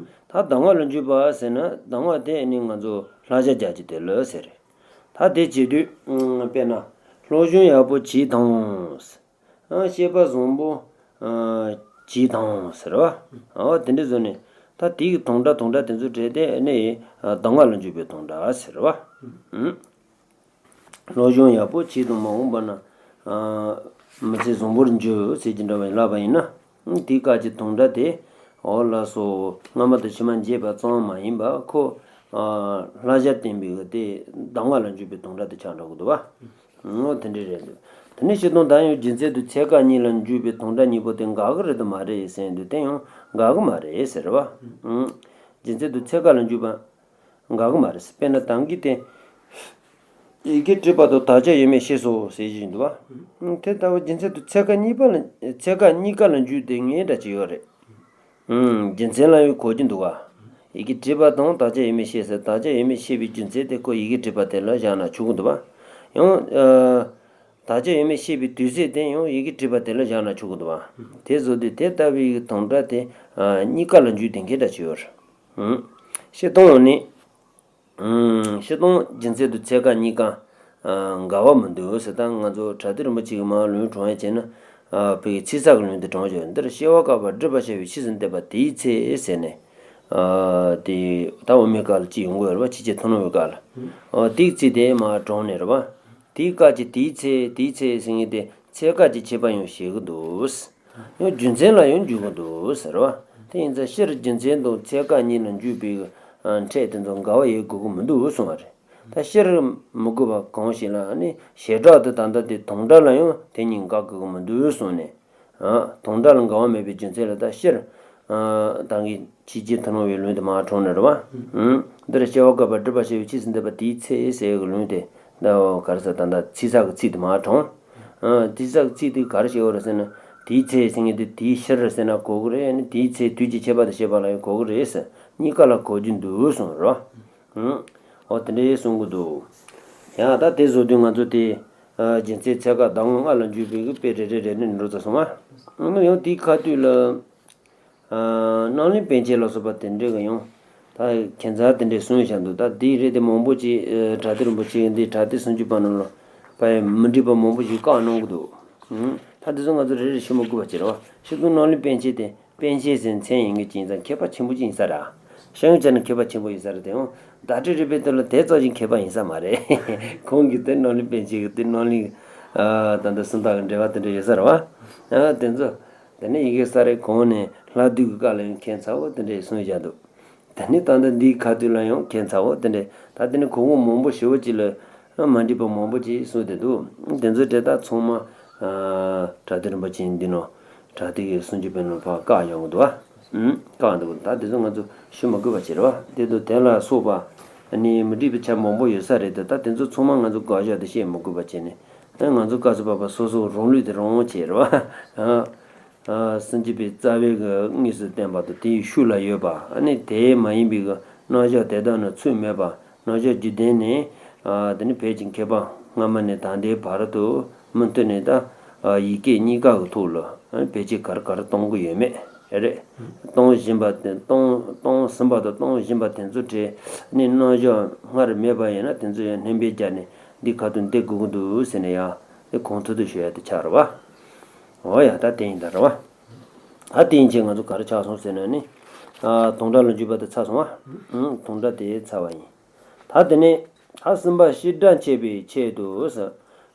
ད་གདམས་ངག་ལ་འཇུག་པ་ཟེར་ན་གདམས་ངག་དེ་ནི་ང་ཚོ་བསླབ་བྱ་རྒྱག་རྒྱུ་དེ་ལ་ཟེར་རེད། ད་དེ་བྱེད་དུས། དཔེར་ན། སློབ་སྦྱོང་ཡག་པོ་བྱེད་དང་། བཤད་པ་བཟང་པོ་བྱེད་དང་ཟེར་བ། འོ་དེ་འདྲ་བཟོ་ནས་ད་དེའི་དང་སྒྲ་དང་སྒྲ་དེ་ཚོ་བྲལ་ཏེ་ནི་གདམས་ངག་ལ་འཇུག་པའི་དང་སྒྲ་ཟེར་བ། སློབ་སྦྱོང་ཡག་པོ་བྱེད་དང་མ་འོངས་པ་ན་མི་ཚེ་བཟང་པོར་འགྱུར་ཟེར་གྱི་འདྲ་བ་ལབ་པ་ཡིན་ན། དེའི་སྐབས་ཀྱི་དང་སྒྲ་དེ་ འོ་ལགས་སོ། སྔ་མ་དང་ཕྱི་མ་འབྱེད་པ་ཙམ་མ་ཡིན་པ་ཁོ། ལྷ་བྱ་བསྟན་པའི་གི་དེ་གདམས་ངག་ལ་འཇུག་པའི་དོན་དག་དེ་ཆགས་འགྲོ་གི་འདུག་བ། འོ་དེ་འདྲ་རེད་འདུག་དེ་ནས་སྤྱིར་བཏང་ད་ཡང་རྒྱུ་མཚན་དང་ཚད་བཀག་གཉིས་ལ་འཇུག་པའི་དོན་དག་གཉིས་པོ་དེ་འགལ་གི་རེད་དམ་མ་རེད་ཟེར་དུས་དེ་ཡང་འགལ་གི་མ་རེད་ཟེར་བ། རྒྱུ་མཚན་དང་ཚད་བཀག་ལ་འཇུག་པ། འགའ་གི་མ་རེད། དཔེར་ན་དང་གི་དེ། ཡི་གེ་བྲིས་པ་དང་དག་བྱ་ཡོད་མེད་ཤེས་སོ་ཟེར་བཞིན་འདུག་བ། དེ་ལྟ་བུ་རྒྱུ་མཚན་དུ་ཚད་བཀག་གཉིས་པ་ལ་ཚད་བཀག་གཉིས་ཀ་ལ་འཇུག་དེ་ངེས་འདྲ་ཅིག་ཡོད་རེད། རྒྱུ་མཚན་ལ་ཡང་གོ་རྒྱུ་འདུག་བ། ཡི་གེ་བྲིས་པ་དང་དག་བྱ་ཡོད་མེད་ཤེས་ཟེར་དག་བྱ་ཡོད་མེད་ཤེས་པའི་རྒྱུ་མཚན་དེ་ཁོ་ཡི་གེ་བྲིས་པ་དེ་ལ་བཞག་ན་ཆོག་གི་འདུག་བ། ཡང་། དག་བྱ་ཡོད་མེད་ཤེས་པའི་དུས་ཚོད་དེ་ཡང་ཡི་གེ་བྲིས་པ་དེ་ལ་བཞག་ན་ཆོག་གི་འདུག་བ། དེ་བཟོ་དུས་དེ་ལྟ་བུའི་དོན་དག་དེ་གཉིས་ཀ་ལ་འཇུག་དེ་ངེས་འདྲ་ཅིག་ཡོད་རེད། སྤྱིར་བཏང་ནི། སྤྱིར་བཏང་རྒྱུ་མཚན་དུ་ཚད་བཀག་གཉིས་ཀ་འགལ་བ་མི་འདུག་ཟེར། ད་ང་ཚོ་བྲ་ཏི་རིན་པོ་ཆེ་གི་མ་ལུང་དྲངས་བྱས་ན། བོད་ཀྱི་ཚིག་གསར་གྱི་ལུང་དེ་དྲངས་བྱས་འདིར་སྐྱེ་བ་བསྐལ་པ་སྒྲིབ་པར་བྱ་བའི་ཕྱིས་སུ་འདས་པ་དེའི་ཚེ་ཟེར་ནས། དེ་ད་འོ་མའི་སྐབས་ལ་ཅི་ཡོང་གི་ཡོད་རེད་བ། ཕྱིས་བཅས་ཐུན་མོང་བའི་སྐབས་ལ། དེའི་ཚེ་དེ་མ་དྲངས་ནས་རེད་བ། དེའི་སྐབས་ཀྱི་དེའི་ཚེ་དེའི་ཚེ་ཟེར་མཁན་དེ་ཚད་བཀག་གི་ཁྱད་པར་ཡང་བྱེད་ཀྱི་འདུག་ཡང་རྒྱུ་མཚན་ལ་ཡང་འཇུག་གི་འདུག་ཟེར་བ། དེ་ཡིན་ཙང་སྤྱིར་རྒྱུ་མཚན་དང་ཚད་བཀག་གཉིས་ལ་འཇུག་པའི་ཕྲད་དེ་ཚོ་འགལ་བ་ཡོད་དགོས་ཀྱི་མི་འདུག་གསུངས་པ་རེད། ད་སྤྱིར་མི་དགོས་པ་གང་ཞིག་ལ་ནི་བྱེ་བྲག་ཏུ་ད་ལྟ་དེ་དོན་དག་ལ་ཡང་དེ་གཉིས་འགལ་དགོས་ཀྱི་མི་འདུག་གསུངས་ནས། དོན་དག་ལ་འགལ་བ་མེད་པའི་རྒྱུ་མཚན་ལ་ད་སྤྱིར། ད་གིན་ཕྱིས་བཅས་ཐུན་མོང་བའི་ལུང་དེ་མ་དྲངས་ནས་རེད་བ། འདིར་སྐྱེ་བ་བསྐལ་པ་སྒྲིབ་པར་བྱ་བའི་ཕྱིས་སུ་འདས་པ་དེའི་ཚེ་ཟེར་གྱི་ལུང་དེ། ད་ག་རེ་ཟེར་ད་ལྟ་ཚིག་གསར་གྱི་ཚིག་དེ་མ་དྲངས། ཚིག་གསར་གྱི་ཚིག་དེ་ག་རེ་བྱེད་དགོས་རེད་ཟེར་ན། དེའི་ཚེ་ཟེར་མཁན་དེ་དེའི་ཕྱིར་ཟེར་ན་གོ་གི་རེད། ནི་དེའི་ཚེ་དུས་ཀྱི་ཁྱད་པར་དུ་བྱེད་པ་ལ་ཡང་གོ་གི་རེད་ཟེར། གཉིས་ཀ་ལ་གོ་རྒྱུ་འདུག་གསུངས་རེད་བ། འོ་དེ་འདྲའི་གསུང་གི་འདུག་ཡང་ད་དེ་བཟོ་དུས་ང་ཚོ་དེ། རྒྱུ་མཚན་ཚད་བཀག་གདམས་ངག་ལྔ་ལ་འཇུག་པའི་གི་དཔེ་རེ་རེ་རེ་ནས་འགྲོ་ཚར་སོང་བ། ཡང་དེའི་ཁ་ཐུག་ལ། རྣམ་གླིང་པཎ་ཆེན་ལ་སོགས་པ་དེ་འདྲས་ཀྱི་ཡང་། ད་ཁྱད་མཚར་དེ་འདྲས་གསུངས་བཞག་འདུག་ད་དེའི་རིགས་དེ་མང་པོ་ཅིག་བྲ་ཏི་རིན་པོ་ཆེ་འདི་བྲ་ཏི་སུམ་ཅུ་པ་རྣམས་ལ་པའི་མི་འགྲིག་པ་མང་པོ་ཞིག་བཀག་གནང་གི་འདུག་ད་དེ་ཚོ་ང་ཚོ་རེ་རེ་ཞུ་མ་དགོས་པ་བྱེད་རོགས། སྤྱིར་བཏང་རྣམ་གླིང་པཎ་ཆེན་དེ་པཎ་ཆེན་ཟེར་མཚན་ཡིན་གྱི་ཅིག་ཡིན་ཙང་མཁས་པ་ཆེན་པོ་ཅིག་ཡིན་ས་རེད། ཤེས་ཡོན་ཅན་ནི་མཁས་པ་ཆེན་པོ་ཡིན་ས་རེད་དེ་ཡང་བརྡ་སྤྲོད་རིག་པའི་ཐོག་ལ་དེ་ཙམ་ཞིག་མཁས་པ་ཡིན་ས་མ་རེད། ཁོང་གིས་དེ་རྣམ་གླིང་པཎ་ཆེན་གྱི་དེ་རྣམ་གླིང་། ད་ལྟ་སུམ་རྟགས་ཀྱི་འགྲེལ་པ་དེ་འདྲ་ཡོད་ས་རེད་བ། དེ་ཚོ། དེ་ནས་ཡི་གེ་གསར་རེ་གོང་ནས་ལྷག་བསྡུས་ཀྱི་སྐབས་ལ་ཡང་ཁྱད་མཚར་བོ་དེ་འདྲས་གསུངས་བཞག་འདུག་དེ་ནས་ད་ལྟ་འདིའི་ཁ་ཐུག་ལ་ཡང་ཁྱད་མཚར་བོ་དེ་འདྲས་ད་དེ་ནས་གོང་གོང་མང་པོ་ཞེ་པོ་ཅིག་ལ་མ་འགྲིག་པ་མང་པོ་ཅིག་གསུངས་བསྡད་འདུག་དེ་ཚོ་དེ་དག་ཚང་མ་བྲ་ཏི་རིན་པོ་ཆེ་འདི་ནང་བྲ་ཏི་གི་སུམ་ཅུ་པའི་ནང་ཕར་བཀག་ཡོང་གི་འདུག་བ། བཀག་འདུག་ད་དེ་ཚོ་ང་ཚོ་ཞུ་མ་དགོས་པ་བྱེད་རེད་བ། དེ་དང་དེ་ལ་སོགས་པ་ནི་མི་འགྲིག་པའི་ཆ་མང་པོ་ཡོད་ས་རེད་དེ་ད་དེ་ཚོ་ཚང་མ་ང་ཚོ་དགག་བཞག་དེ་བཤད་མ་དགོས་པ་བྱས་ནས་ང་ཚོ་སྐབས་སུ་བབས་པ་སོ་སོ་རང་ལུགས་དེ་རང་དབང་བྱེད་རེད་བ། སུམ་ཅུ་པའི་རྩ་བའི་གི་དངོས་སུ་བསྟན་པ་དང་དེའི་ཤུགས་ལ་ཡོད་པ། ཨ་ནི་དེ་མ་ཡིན་པའི་གི་རྣམ་གཞག་དེ་དག་ནི་ཚུལ་མེད་པ། རྣམ་གཞག་རྒྱུད་ལྡན་ནི། དེ་ནི་བོད་ཀྱི་མཁས་པ་སྔ་མ་ནས་ད་ལྟའི་བར་དུ་མུ་མཐུད་ནས་ད་ཡི་གེ་གཉིས་ཀ་གི་ཐོག་ལ་བེད་སྤྱོད་ག་རེ་ག་རེ་གཏོང་གི་ཡོད་མེད་རེད། གཏོང་བཞིན་པ་དེ་གཏོང་གཏོང་ཟིན་པ་དང་གཏོང་བཞིན་པ་དེ་ཚོ་གྲས་ནི་རྣམ་གཞག་སྔར་མེད་པ་ཡིན་ན་དེ་ཚོ་ཡང་སྣོན་པ་བརྒྱབ་ནས་འདི་ཁ་ཐུག་འདི་དགོས་ཀྱི་འདུག་ཟེར་ནས་ཡང་དེ་གོང་མཐོ་དུ་ཞུ་ཡ་དེ་ཆགས་རེད་བ། འོ་ཡ་ད་དེ་ཡིན་ད་རེད་བ། ད་དེ་ཡིན་ཕྱིན་ང་ཚོ་ག་རེ་ཆགས་སོང་ཟེར་ན་ནི། དོན་དག་ལ་འཇུག་པ་དེ་ཚར་སོང་བ། དོན་དག་དེ་ཚར་བ་ཡིན། ད་དེ་ནས་ད་གསུམ་པ་བཤད་སྒྲ་འཆད་པའི་ཆེད་དུ་ཟེར།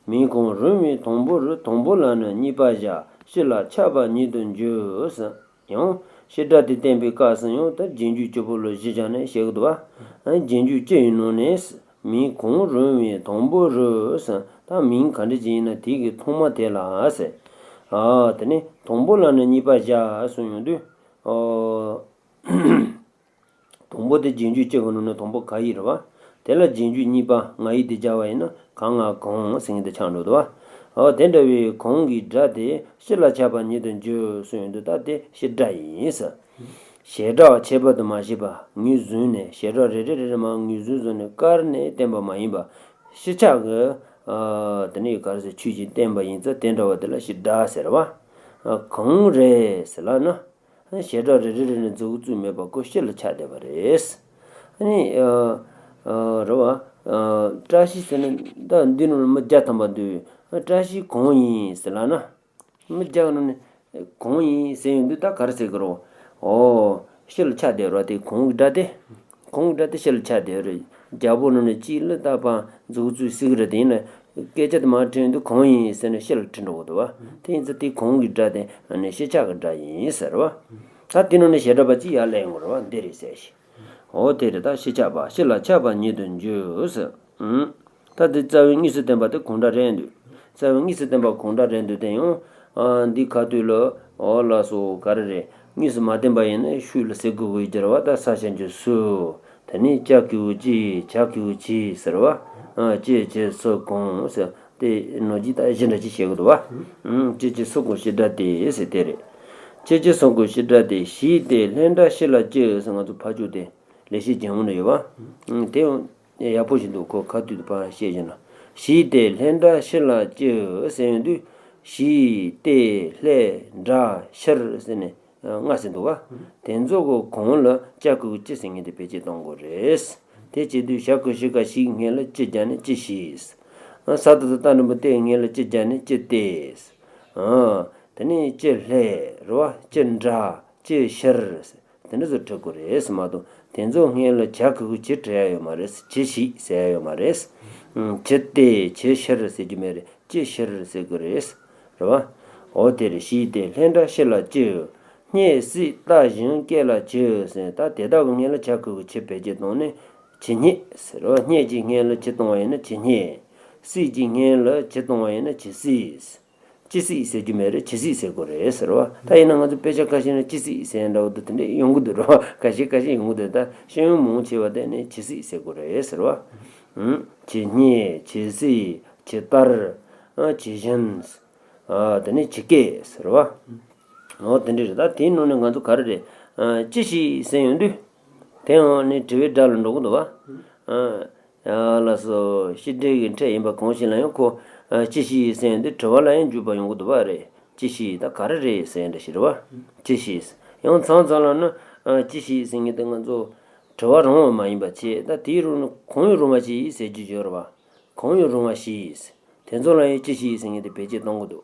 མིང་གང་རུང་བའི་དང་པོ་རུ་དང་པོ་ལ་ནི་གཉིས་པ་བཞག་སྤྱི་ལ་ཆགས་པ་ཉིད་དུ་འགྱུར་ཟེར། ཡང་བཤད་སྒྲ་དེ་བསྟན་པའི་སྐབས་སུ་ཡང་ད་རྗེས་འཇུག་གཅིག་པོ་ལ་གཞི་བཞག་ནས་བཤད་ཀྱི་འདུག་བ། རྗེས་འཇུག་སྤྱི་ཡི་ནང་ནས་མིང་གང་རུང་བའི་དང་པོ་རུ་ཟེར། ད་མིང་ག་འདྲ་ཅིག་ཡིན་ན་དེ་གི་ཐོག་མ་དེ་ལ་ཟེར། དེ་ནས་དང་པོ་ལ་ནི་གཉིས་པ་བཞག་གསུངས་ཡོང་དུས། དང་པོ་དེ་རྗེས་འཇུག་སྤྱི་གི་ནང་ནས་དང་པོ་ག་ཡིག་རེད་བ། དེ་ལ་རྗེས་འཇུག་གཉིས་པ་ང་ཡིག་དེ་སྦྱར་བ་ཡིན་ན་ག་ང་གང་ཟེར་མཁན་དེ་ཆགས་འགྲོ་འདུག་བ། འོ་དེ་འདྲ་བའི་གང་གི་སྒྲ་དེ་སྤྱི་ལ་ཆགས་པ་ཉིད་དུ་འགྱུར་གསུངས་ཡོང་དུས་ད་དེ་བཤད་སྒྲ་ཡིན་ཟེར། བྱེ་བྲག་ཁྱད་པར་དུ་མ་བྱས་པ་ངོས་བཟུང་ནས་བྱེ་བྲག་རེ་རེ་རེ་རེ་མར་ངོས་བཟུང་བཟུང་ནས་བཀར་ནས་བསྟན་པ་མ་ཡིན་པ། སྤྱི་ཆགས་ཀྱི། དེ་ནས་ག་རེ་ཟེར་ཆོས་ཅིག་བསྟན་པ་ཡིན་ཙང་དེ་འདྲ་བ་དེ་ལ་བཤད་སྒྲ་ཟེར་བ། གང་རེད་ཟེར་ལབ་ན། བྱེ་བྲག་རེ་རེ་རེ་ནས་རྫོགས་ཚུལ་མེད་པ་ཁོ་སྤྱི་ལ་ཆགས་བསྡད་པ་རེད། ཨ་ནི། རེད་བ། བཀྲ་ཤིས་ཟེར་ན་ད་འདི་ནང་ལ་མི་བརྒྱ་ཐམ་པ་འདུག་བཀྲ་ཤིས་གང་ཡིན་ཟེར་ལབ་ན། མི་བརྒྱ་ནང་ནས་གང་ཡིན་ཟེར་ཡོང་དུས་ད་ག་རེ་ཟེར་གི་རེད། ཨོ། སྤྱི་ལ་ཆགས་བསྡད་རེད་བ་དེ་གང་གི་སྒྲ་དེ། གང་གི་སྒྲ་དེ་སྤྱི་ལ་ཆགས་བསྡད་རེད། རྒྱལ་པོ་ནང་ནས་གཅིག་ལ་ད་ཕར་རྫོགས་ཚུལ་ཟེར་གི་རེད་དེ་ཡིན་ན། སྐད་ཆ་དེ་མར་དྲིས་ཡོང་དུས་གང་ཡིན་ཟེར་ནས་སྤྱི་ལ་དྲིས་འགྲོ་གི་འདུག་བ། དེ་ཡིན་ཙང་དེ་གང་གི་སྒྲ་དེ་ཨ་ནི་སྤྱི་ཆགས་ཀྱི་སྒྲ་ཡིན་ཟེར་བ། ད་དེ་ནང་ནས་བྱེ་བྲག་པ་གཅིག་ཡར་སླེབས་ཡོང་གི་རེད་བ། འདི་རེད་ཟེར་ཞིག་འོ་དེ་རེད། ད་ཕྱི་ཁྱབ་པ་ཕྱི་ལ་ཁྱབ་པ་ཉིད་དུ་འགྱུར་ཟེར། ཨུམ། ད་དེ་རྩ་བའི་གཉིས་སུ་བསྟན་པ་དེ་གང་འདྲ་རེད་འདུག་རྩ་བའི་གཉིས་སུ་བསྟན་པ་གང་འདྲ་རེད་འདུག་དེ་ཡང་ཨ་འདི་ཁ་ཐུག་ལ་འོ་ལགས་སོ་ག་རེ་རེད། གཉིས་སུ་མ་བསྟན་པ་ཡིན་ན་ཤུགས་ལ་ཟེར་དགོས་ཀྱི་རེད་བ། ད་ས་ཞབས་ཀྱུ་སུ། དེ་ནས་ཅ་གི་གུ་ཅི། ཇ་གི་གུ་ཇི་ཟེར་བ། ཨ་ཅི་ཇི་སུ་གང་ཟེར། དེ་ནོར་གྱི་ད་གཞི་འདྲ་ཅིག་བཤད་གི་འདུག་བ། ཨུམ། ཅི་ཅི་སོགས་ཀྱི་བྱེད་སྒྲ་སྟེ་ཟེར་དེ་རེད། ཅི་ཅི་སོགས་ཀྱི་བྱེད་སྒྲ་སྟེ་ཞེས་ཏེ་ལྷན་སྒྲ་ཕྱི་ལ་ཅི་ཟེར། ང་ཚོ་ཕར་ཕྱོགས་དེ་ལེགས་བཤད་ལྗོན་དབང་ན་ཡོད་བ། ཨུམ། དེ་ཡག་པོ་ཞིག་འདུག་ཁོ་ཁ་ཐུག་ཏུ་ཕར་བཤད་བཞིན་ན། ཞེས་ཏེ་ལྷན་སྒྲ་ཕྱི་ལ་ཅི་ཟེར་ཡོང་དུས། ཞེས་ཏེ་ལྷན་སྒྲ་ཕྱིར་ཟེར་ནས། ལྔ་ཟེར་འདུག་ག་དེ་ཚོ་གི་གོང་ལ་ཅ་གི་གུ་ཅི་ཟེར་མཁན་དེ་བེད་སྤྱོད་གཏོང་དགོས་རེད། དེ་བྱེད་དུས་ཞབས་ཀྱུ་ཞི་ག་ཞིག་སྔོན་ལ་ཅི་སྦྱར་ནས་ཅི་ཞེས། ས་ད་བཏགས་སྡོམ་པོ་སྟེ་སྔོན་ལ་ཅི་སྦྱར་ནས་ཅི་སྟེ། དེ་ནས་ཅི་ལྷན་རེད་བ། ཅི་འདྲ། ཅི་ཕྱིར། དེ་འདྲ་ཚོ་འབྲི་དགོས་རེད་མ་གཏོགས། དེ་ཚོ་སྔོན་ལ་ཇ་གི་གུ་ཇི་འབྲི་ཡ་ཡོད་མ་རེད། ཇི་ཞིག་ཟེར་ཡ་ཡོད་མ་རེད། ཇི་སྟེ་ཇི་ཕྱིར་ཟེར་རྒྱུ་མེད་རེད། ཅི་ཕྱིར་ཟེར་དགོས་རེད། རེད་བ། འོ་དེ་རེད། ཞེས་ཏེ་ལྷན་སྒྲ་ཕྱི་ལ་ཅི། སྙེད་སྲིད་ལྟ་བཞིན་སྐད་ལ་ཇི་ཟེར། ད་དེ་དག་གི་སྔོན་ལ་ཇ་གི་གུ་ཇི་བེད་སྤྱོད་བཏང་ནས་ཇི་སྙེད་ཟེར་རོ། སྙེད་ཀྱི་སྔོན་ལ་ཇི་གཏོང་བ་ཡིན་ན་ཇི་སྙེད། སྲིད་ཀྱི་སྔོན་ལ་ཇི་གཏོང་བ་ཡིན་ན་ཇི་སྲིད། ཅི་སྲིད་ཟེར་རྒྱུ་མེད་རེད། ཇི་སྲིད་ཟེར་དགོས་རེད་ཟེར་བ། ད་ཡིན་ན་ང་ཚོ་དཔེ་ཆ་ཁ་ཤས་ན་ཅི་སྲིད་ཟེར་འདྲ་བོ་དེ་འདྲ་ཡོང་གི་འདུག་རེད་བ། ཁ་ཤས་ཁ་ཤས་ཡོང་གི་འདུག་ད་ཤེས་ཡོན་མང་ཆེ་བ་དེ་ནི་ཇི་སྲིད་ཟེར་དགོས་རེད་ཟེར་བ། ཨུམ། ཇི་སྙེད། ཇི་སྲིད། ཇི་ལྟར། ཨ། ཇི་བཞིན། ཨ། དེ་ནི་ཇི་སྐད་ཟེར་བ། འོ་དེ་འདྲ་རེད། ད་དེའི་ནང་ནས་ང་ཚོ་ག་རེ་རེད། ཨ། ཅི་ཞིག་ཟེར་ཡོང་དུས། དེའང་ནི་དྲི་བའི་སྒྲ་ལ་འགྲོ་གི་འདུག་བ། ཨ། ཡ་ལགས་སོ། བཤད་སྒྲའི་གི་ཕྲད་ཡིན་པ་གང་ཞིག་ལ་ཡང་ཁོ། ཨ། ཅི་ཞིག་ཟེར་ཡོང་དུས་དྲི་བ་ལ་ཡང་འཇུག་པ་ཡོང་གི་འདུག་བ་རེད། ཅི་ཞིག་ད་ག་རེ་རེད་ཟེར་འདྲ་ཞིག་རེད་བ། ཅི་ཞིག་ཡང་མཚམས་མཚམས་ལ་ནི། ཨ། ཅི་ཞིག་ཟེར་མཁན་དེ་ང་ཚོ་དྲི་བ་རང་བ་མ་ཡིན་པ་བྱས། ད་དེའི་རུ་ནི་གང་ཡང་རུང་བ་ཞིག་ཟེར་རྒྱུ་ཡོད་རེད་བ། གང་ཡང་རུང་བ་ཞིག་དེ་ཚོ་ལ་ཡང་ཅི་ཞིག་ཟེར་མཁན་དེ་བེད་སྤྱོད་གཏོང་གི་འདུག་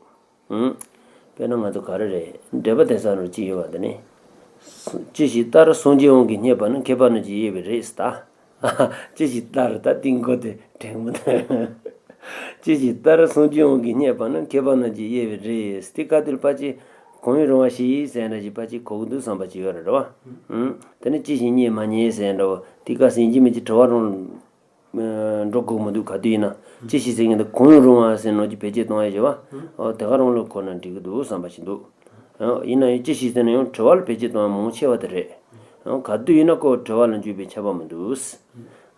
ཨང་། དཔེར་ན་ང་ཚོ་ག་རེ་རེད། འགྲེལ་པ་དེང་སང་རུ་ཅི་ཡོད་བ་དེ་ནི། ཅི་ཞིག་ལྟར་སངས་རྒྱས་དབང་གིས་རྙེད་པ་ནི། མཁས་པ་རྣམས་ཀྱི་དབྱེ་བས་རེད་ཟེར་ད། ཅི་ཞིག་ལྟར་ད་ཏིང་གོ་དེ་དྲན་མི་འདུག་ཅི་ཞིག་ལྟར་སངས་རྒྱས་དབང་གིས་རྙེད་པ་ནི། མཁས་པ་རྣམས་ཀྱི་དབྱེ་བས་རེད་ཟེར། དེ་ག་དུས་ཕལ་ཆེར་གང་ཡང་རུང་བ་ཞིག་ཟེར་འདྲ་ཞིག་ཕལ་ཆེར་གོ་གི་འདུག་བསམ་པ་ཅིག་ཡོད་རེད་བ། ཨང་། དེ་ནི་ཅི་ཞིག་རྙེད་མ་རྙེད་ཟེར་འདྲ་བོ་དེ་ག་ཟིན་གྱི་མིན་གྱི་དྲི་བ་རང་། འགྲོ་དགོས་མི་འདུག་ག་དུས་ཡིན་ན། ཅི་ཞིག་ཟེར་མཁན་དེ་གང་ཡང་རུང་བ་ཟེར་ནོ་ཅིག་བེད་སྤྱོད་གཏོང་ཡ་བྱེད་བ། ཨོ་དེ་ག་རང་ལ་གོ་ན་འགྲིག་གི་འདུག་བསམ་པ་ཞིག་འདུག་ཨོ་ཡིན་ན་ཡང་ཅི་ཞིག་ཟེར་ན་ཡང་དྲི་བ་ལ་བེད་སྤྱོད་གཏོང་ཡ་མང་ཆེ་བ་དེ་རེད། ཨོ་ག་དུས་ཡིན་ན་ཁོ་དྲི་བ་ལ་འཇུག་པའི་ཁྱབ་པ་མི་འདུག་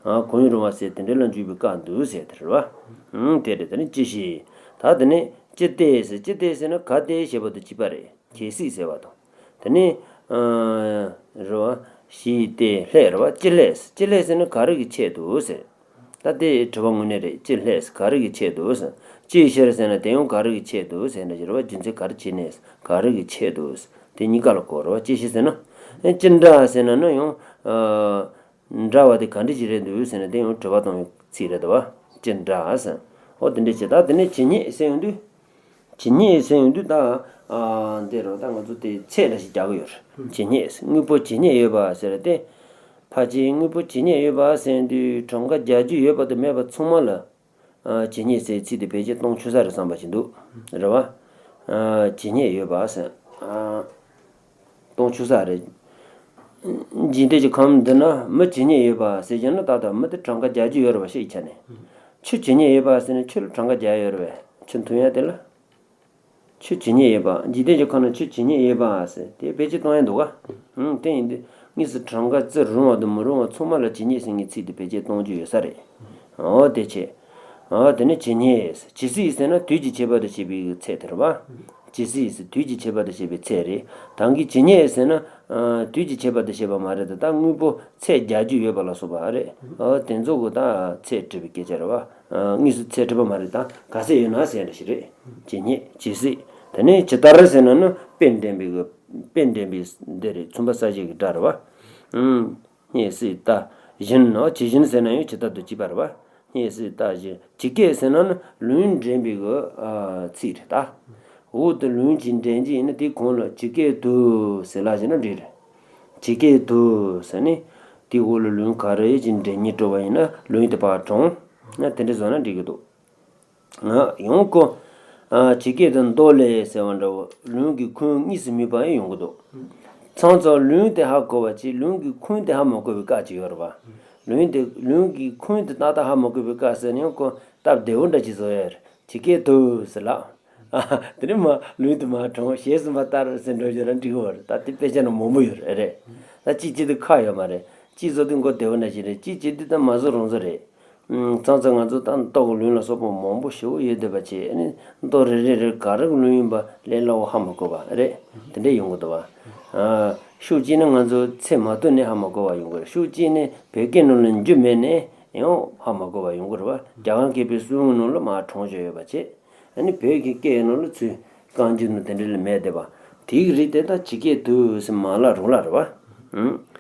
ཨོ་གང་ཡང་རུང་བ་ཟེར་དེ་འདྲ་ལ་འཇུག་པའི་སྐབས་འདུག་ཟེར་དེ་རེད་བ། ཨང་དེ་རེད། དེ་ནི་ཅི་ཞིག་ད་དེ་ནི་ཅི་སྟེ་ཟེར། ཅི་སྟེ་ཟེར་ན་ག་སྟེ་ཞེས་པ་དང་བཅས་པ་རེད། གལ་སྲིད་ཟེར་བ་དང་། དེ་ནས། ཨ། རེད་བ། ཞེས་ཏེ་ལྷན་རེད་བ། ཅི་ལྷན། ཅི་ལྷན་ཟེར་ན་ག་རེ་གི་ཆེད་དུ་ཟེར། ད་དེ་དྲི་བ་དངོས་གནས་རེད། ཅི་ལྷན་ག་རེ་གི་ཆེད་དུ་ཟེར། ཅིའི་ཕྱིར་ཟེར་ན་དེ་ཡང་ག་རེ་གི་ཆེད་དུ་ཟེར་འདྲ་ཞིག་རེད་བ། རྒྱུ་མཚན་ག་རེ་བྱས་ནས་ག་རེ་གི་ཆེད་དུ་ཟེར། དེ་གཉིས་ཀ་ལ་གོ་རེད་བ། ཅི་ཞིག་ཟེར་ན། ཨེ་ཅི་འདྲ་ཟེར་ན་ནི་ཡང་། ཨ། འདྲ་བ་དེ་ག་འདྲ་ཞིག་རེད་འདུག་ཟེར་ན་དེ་ཡང་དྲི་བ་གཏོང་བའི་ཚིག་རེད་དོ། ཅི་འདྲ་ཟེར། འོ་དེ་འདྲ་བྱས། ད་དེ་ནས་ཇི་སྙེད་ཟེར་ཡོང་དུས། ཇི་སྙེད་ཟེར་ཡོང་དུས་ད། ཨ། འདི་རུ་ད་ང་ཚོ་དེ་ཚད་འདྲ་ཞིག་རྒྱག་གི་ཡོད་རེད། ཇི་སྙེད་ཟེར། དངོས་པོ་ཇི་སྙེད་ཡོད་པ་ཟེར་ཏེ། ཕལ་ཆེར་དངོས་པོ་ཇི་སྙེད་ཡོད་པ་ཟེར་དུས་གྲངས་ཀ་རྒྱག་རྒྱུ་ཡོད་པ་དང་མེད་པ་ཚང་མ་ལ། ཨ། ཇི་སྙེད་ཟེར་ཚིག་དེ་བེད་སྤྱོད་གཏོང་ཆོག་ས་རེད་བསམ་པ་ཞིག་འདུག་རེད་བ། ཨ། ཇི་སྙེད་ཡོད་པ་ཟེར། ཨ། གཏོང་ཆོག་ས་རེད། འཇིག་རྟེན་གྱི་ཁམས་འདི་ན་མི་ཇི་སྙེད་ཡོད་པ་ཟེར་ཀྱང་ན། ད་ལྟ་མི་དེ་གྲངས་ཀ་རྒྱག་རྒྱུ་ཡོད་རེད་བ། ཤེས་ཆ་ནས། ཆུ་ཇི་སྙེད་ཡོད་པ་ཟེར་ན་ཆུ་ལ་གྲངས་ཀ་རྒྱག་ཡོད་རེད་བས། ཆུ་འཐུང་ཡ་དེ་ལ། ཆུ་ཇི་སྙེད་ཡོད་པ། འཇིག་རྟེན་གྱི་ཁམས་ན་ཆུ་ཇི་སྙེད་ཡོད་པ་ཟེར་དེ་བེད་སྤྱོད་གཏོང་ཡ་འདུག་ག་ཨང་། དེ་ཡིན་དུས་དངོས་སུ་གྲངས་ཀ་བརྩི་རུང་བ་དང་མི་རུང་བ་ཚང་མ་ལ་ཇི་སྙེད་ཟེར་མཁན་ཚིག་དེ་བེད་སྤྱོད་གཏོང་རྒྱུ་ཡོད་ས་རེད། འོ་དེ་བྱས། འོ་དེ་ནས་ཇི་སྙེད་ཟེར། ཇི་སྲིད་ཟེར་ན་དུས་ཀྱི་ཁྱད་པར་དུ་བྱས་པའི་ཚད་དེ་རེད་བ། ཇི་སྲིད་ཟེར་དུས་ཀྱི་ཁྱད་པར་དུ་བྱས་པའི་ཚད་རེད། ད་གིན་ཇི་སྙེད་ཟེར་ན། ཨ། དུས་ཀྱི་ཁྱད་པར་དུ་བྱས་པ་མ་རེད་དེ། ད་དངོས་པོ་ཚད་རྒྱག་རྒྱུ་ཡོད་པ་ལ་སོགས་པ་རེད། ཨ། དེ་ཚོ་གི་ད་ཚད་འབྲི་བའི་སྐད་ཆ་རེད་བ། ཨ། དངོས་སུ་ཚད་འབྲི་བ་མ་རེད། ད་ག་ཚད་ཡོད་ན་ཟེར་འདྲ་ཞིག་རེད། ཇི་སྙེད་ཇི་སྲིད། དེ་ནས་ཇི་ལྟར་ཟེར་ན་ནི་དཔེ་འདྲེན་པའི་གི། དཔེ་འདྲེན་པའི་འདི་རེད། མཚུངས་པ་གསལ་བྱེད་ཀྱི་སྒྲ་རེད་བ། ཨང་། སྙེད་སྲིད་ལྟ་བཞིན་ནོ། ཇི་བཞིན་ཟེར་ན་ཡང་ཇི་ལྟར་དུ་བྱས་པ་རེད་བ། སྙེད་སྲིད་ལྟ་བཞིན། ཇི་སྐད་ཟེར་ན་ནི་ལན་འདྲེན་པའི་གི། ཨ། ཚིག་རེད་ད། འོ་དེ་ལན་ཅིག་འདྲེན་གྱི་ཡིན་ན་དེའི་གོང་ལ་ཇི་སྐད་དུ་ཟེར་ལབ་བཞག་ན་འགྲིག་རེད། ཇི་སྐད་དུ་ཟེར་ནས་དེའི་འོག་ལ་ལན་ག་རེ་ཅིག་འདྲེན་སྙིང་བྲོ་བ་ཡིན་ན་ལན་དེ་ཕར་དྲངས་ན་དེ་འདྲ་བཟོ་ན་འགྲིག་གི་འདུག་ཡང་ཁོ། ཨ། ཇི་སྐད་དུ་མདོ་ལས་ཟེར་བ་འདྲ་བོ་ལན་གྱི་ཁུངས་གཉིས་སུ་མེད་པ་ཡང་ཡོང་གི་འདུག་ཚང་ཚང་ལུང་དེ་ཧ་གོ་བ་ཅིག་ལུང་གི་ཁུངས་དེ་ཧ་མ་གོ་བའི་སྐད་ཅིག་ཡོད་རེད་པ། ལུང་དེ་ལུང་གི་ཁུངས་དེ་ཏག་ཏག་ཧ་མ་གོ་བའི་སྐད་ཟེར་ནས་ཁོ་སྟབས་བདེ་བོ་འདྲ་ཅིག་བཟོ་ཡ་རེད། ཇི་སྐད་དུ་ཟེར་ལ། ཨ། དེ་ནས་མ་ལུང་དུ་མ་དྲངས་ཞེས་གསུངས་པ་ལྟར་ཟེར་འགྲོ་རྒྱུ་ར་འགྲིག་གི་རེད། ད་དེ་དཔེ་ཆ་ནང་མང་པོ་ཡོད་རེད། རེད། ད་གཅིག་བྱེད་དུས་ཁག་ཡོད་མ་རེད། གཅིག་བཟོ་དུས་མགོ་བདེ་བོ་འདྲ་ཞིག་རེད། གཅིག་བྱེད་དུས་ད་མ་བཟོ་རུང་བཟོ་རེད། ཨུམ། ཚང་ཚང་ང་ཚོ་ད་མདོ་གི་ལུང་ལ་སོགས་པ་མང་པོ་ཞེ་པོ་ཡོད་བསྡད་པ་བྱས་ནས་མདོ་རེ་རེ་རེ་ག་རེ་གི་ལུང་ཡིན་པ་ལས་སླ་བོ་ཧ་མ་གོ་བ་རེད། དེ་འདྲས་ཡོང་གི་འདུག་བ། ཨ། ཤུགས་གཅིག་ནི་ང་ཚོ་ཚེ་མ་ཐུག་ནས་ཧ་མ་གོ་བ་ཡོང་གི་རེད། ཤུགས་གཅིག་ནི་བོད་སྐད་ནང་ལ་འཇུ་མེད་ནས་ཡང་ཧ་མ་གོ་བ་ཡོང་གི་རེད་བ། རྒྱ་གར་མཁས་པའི་གསུང་ནང་ལ་མར་དྲངས་བཞག་ཡོད་པ་བྱས། ཨ་ནི་བོད་ཀྱི་སྐད་ནང་ལ་ཚུར་རྐང་འཇུ་ནི་དེ་འདྲ་ལ་མེད་བསྡད་པ། དེའི་རིགས་དེ་ད་ཇི་སྐད་དུ་ཟེར་མ་ལ་རུང་ལ་རེད་བ། ཨང་།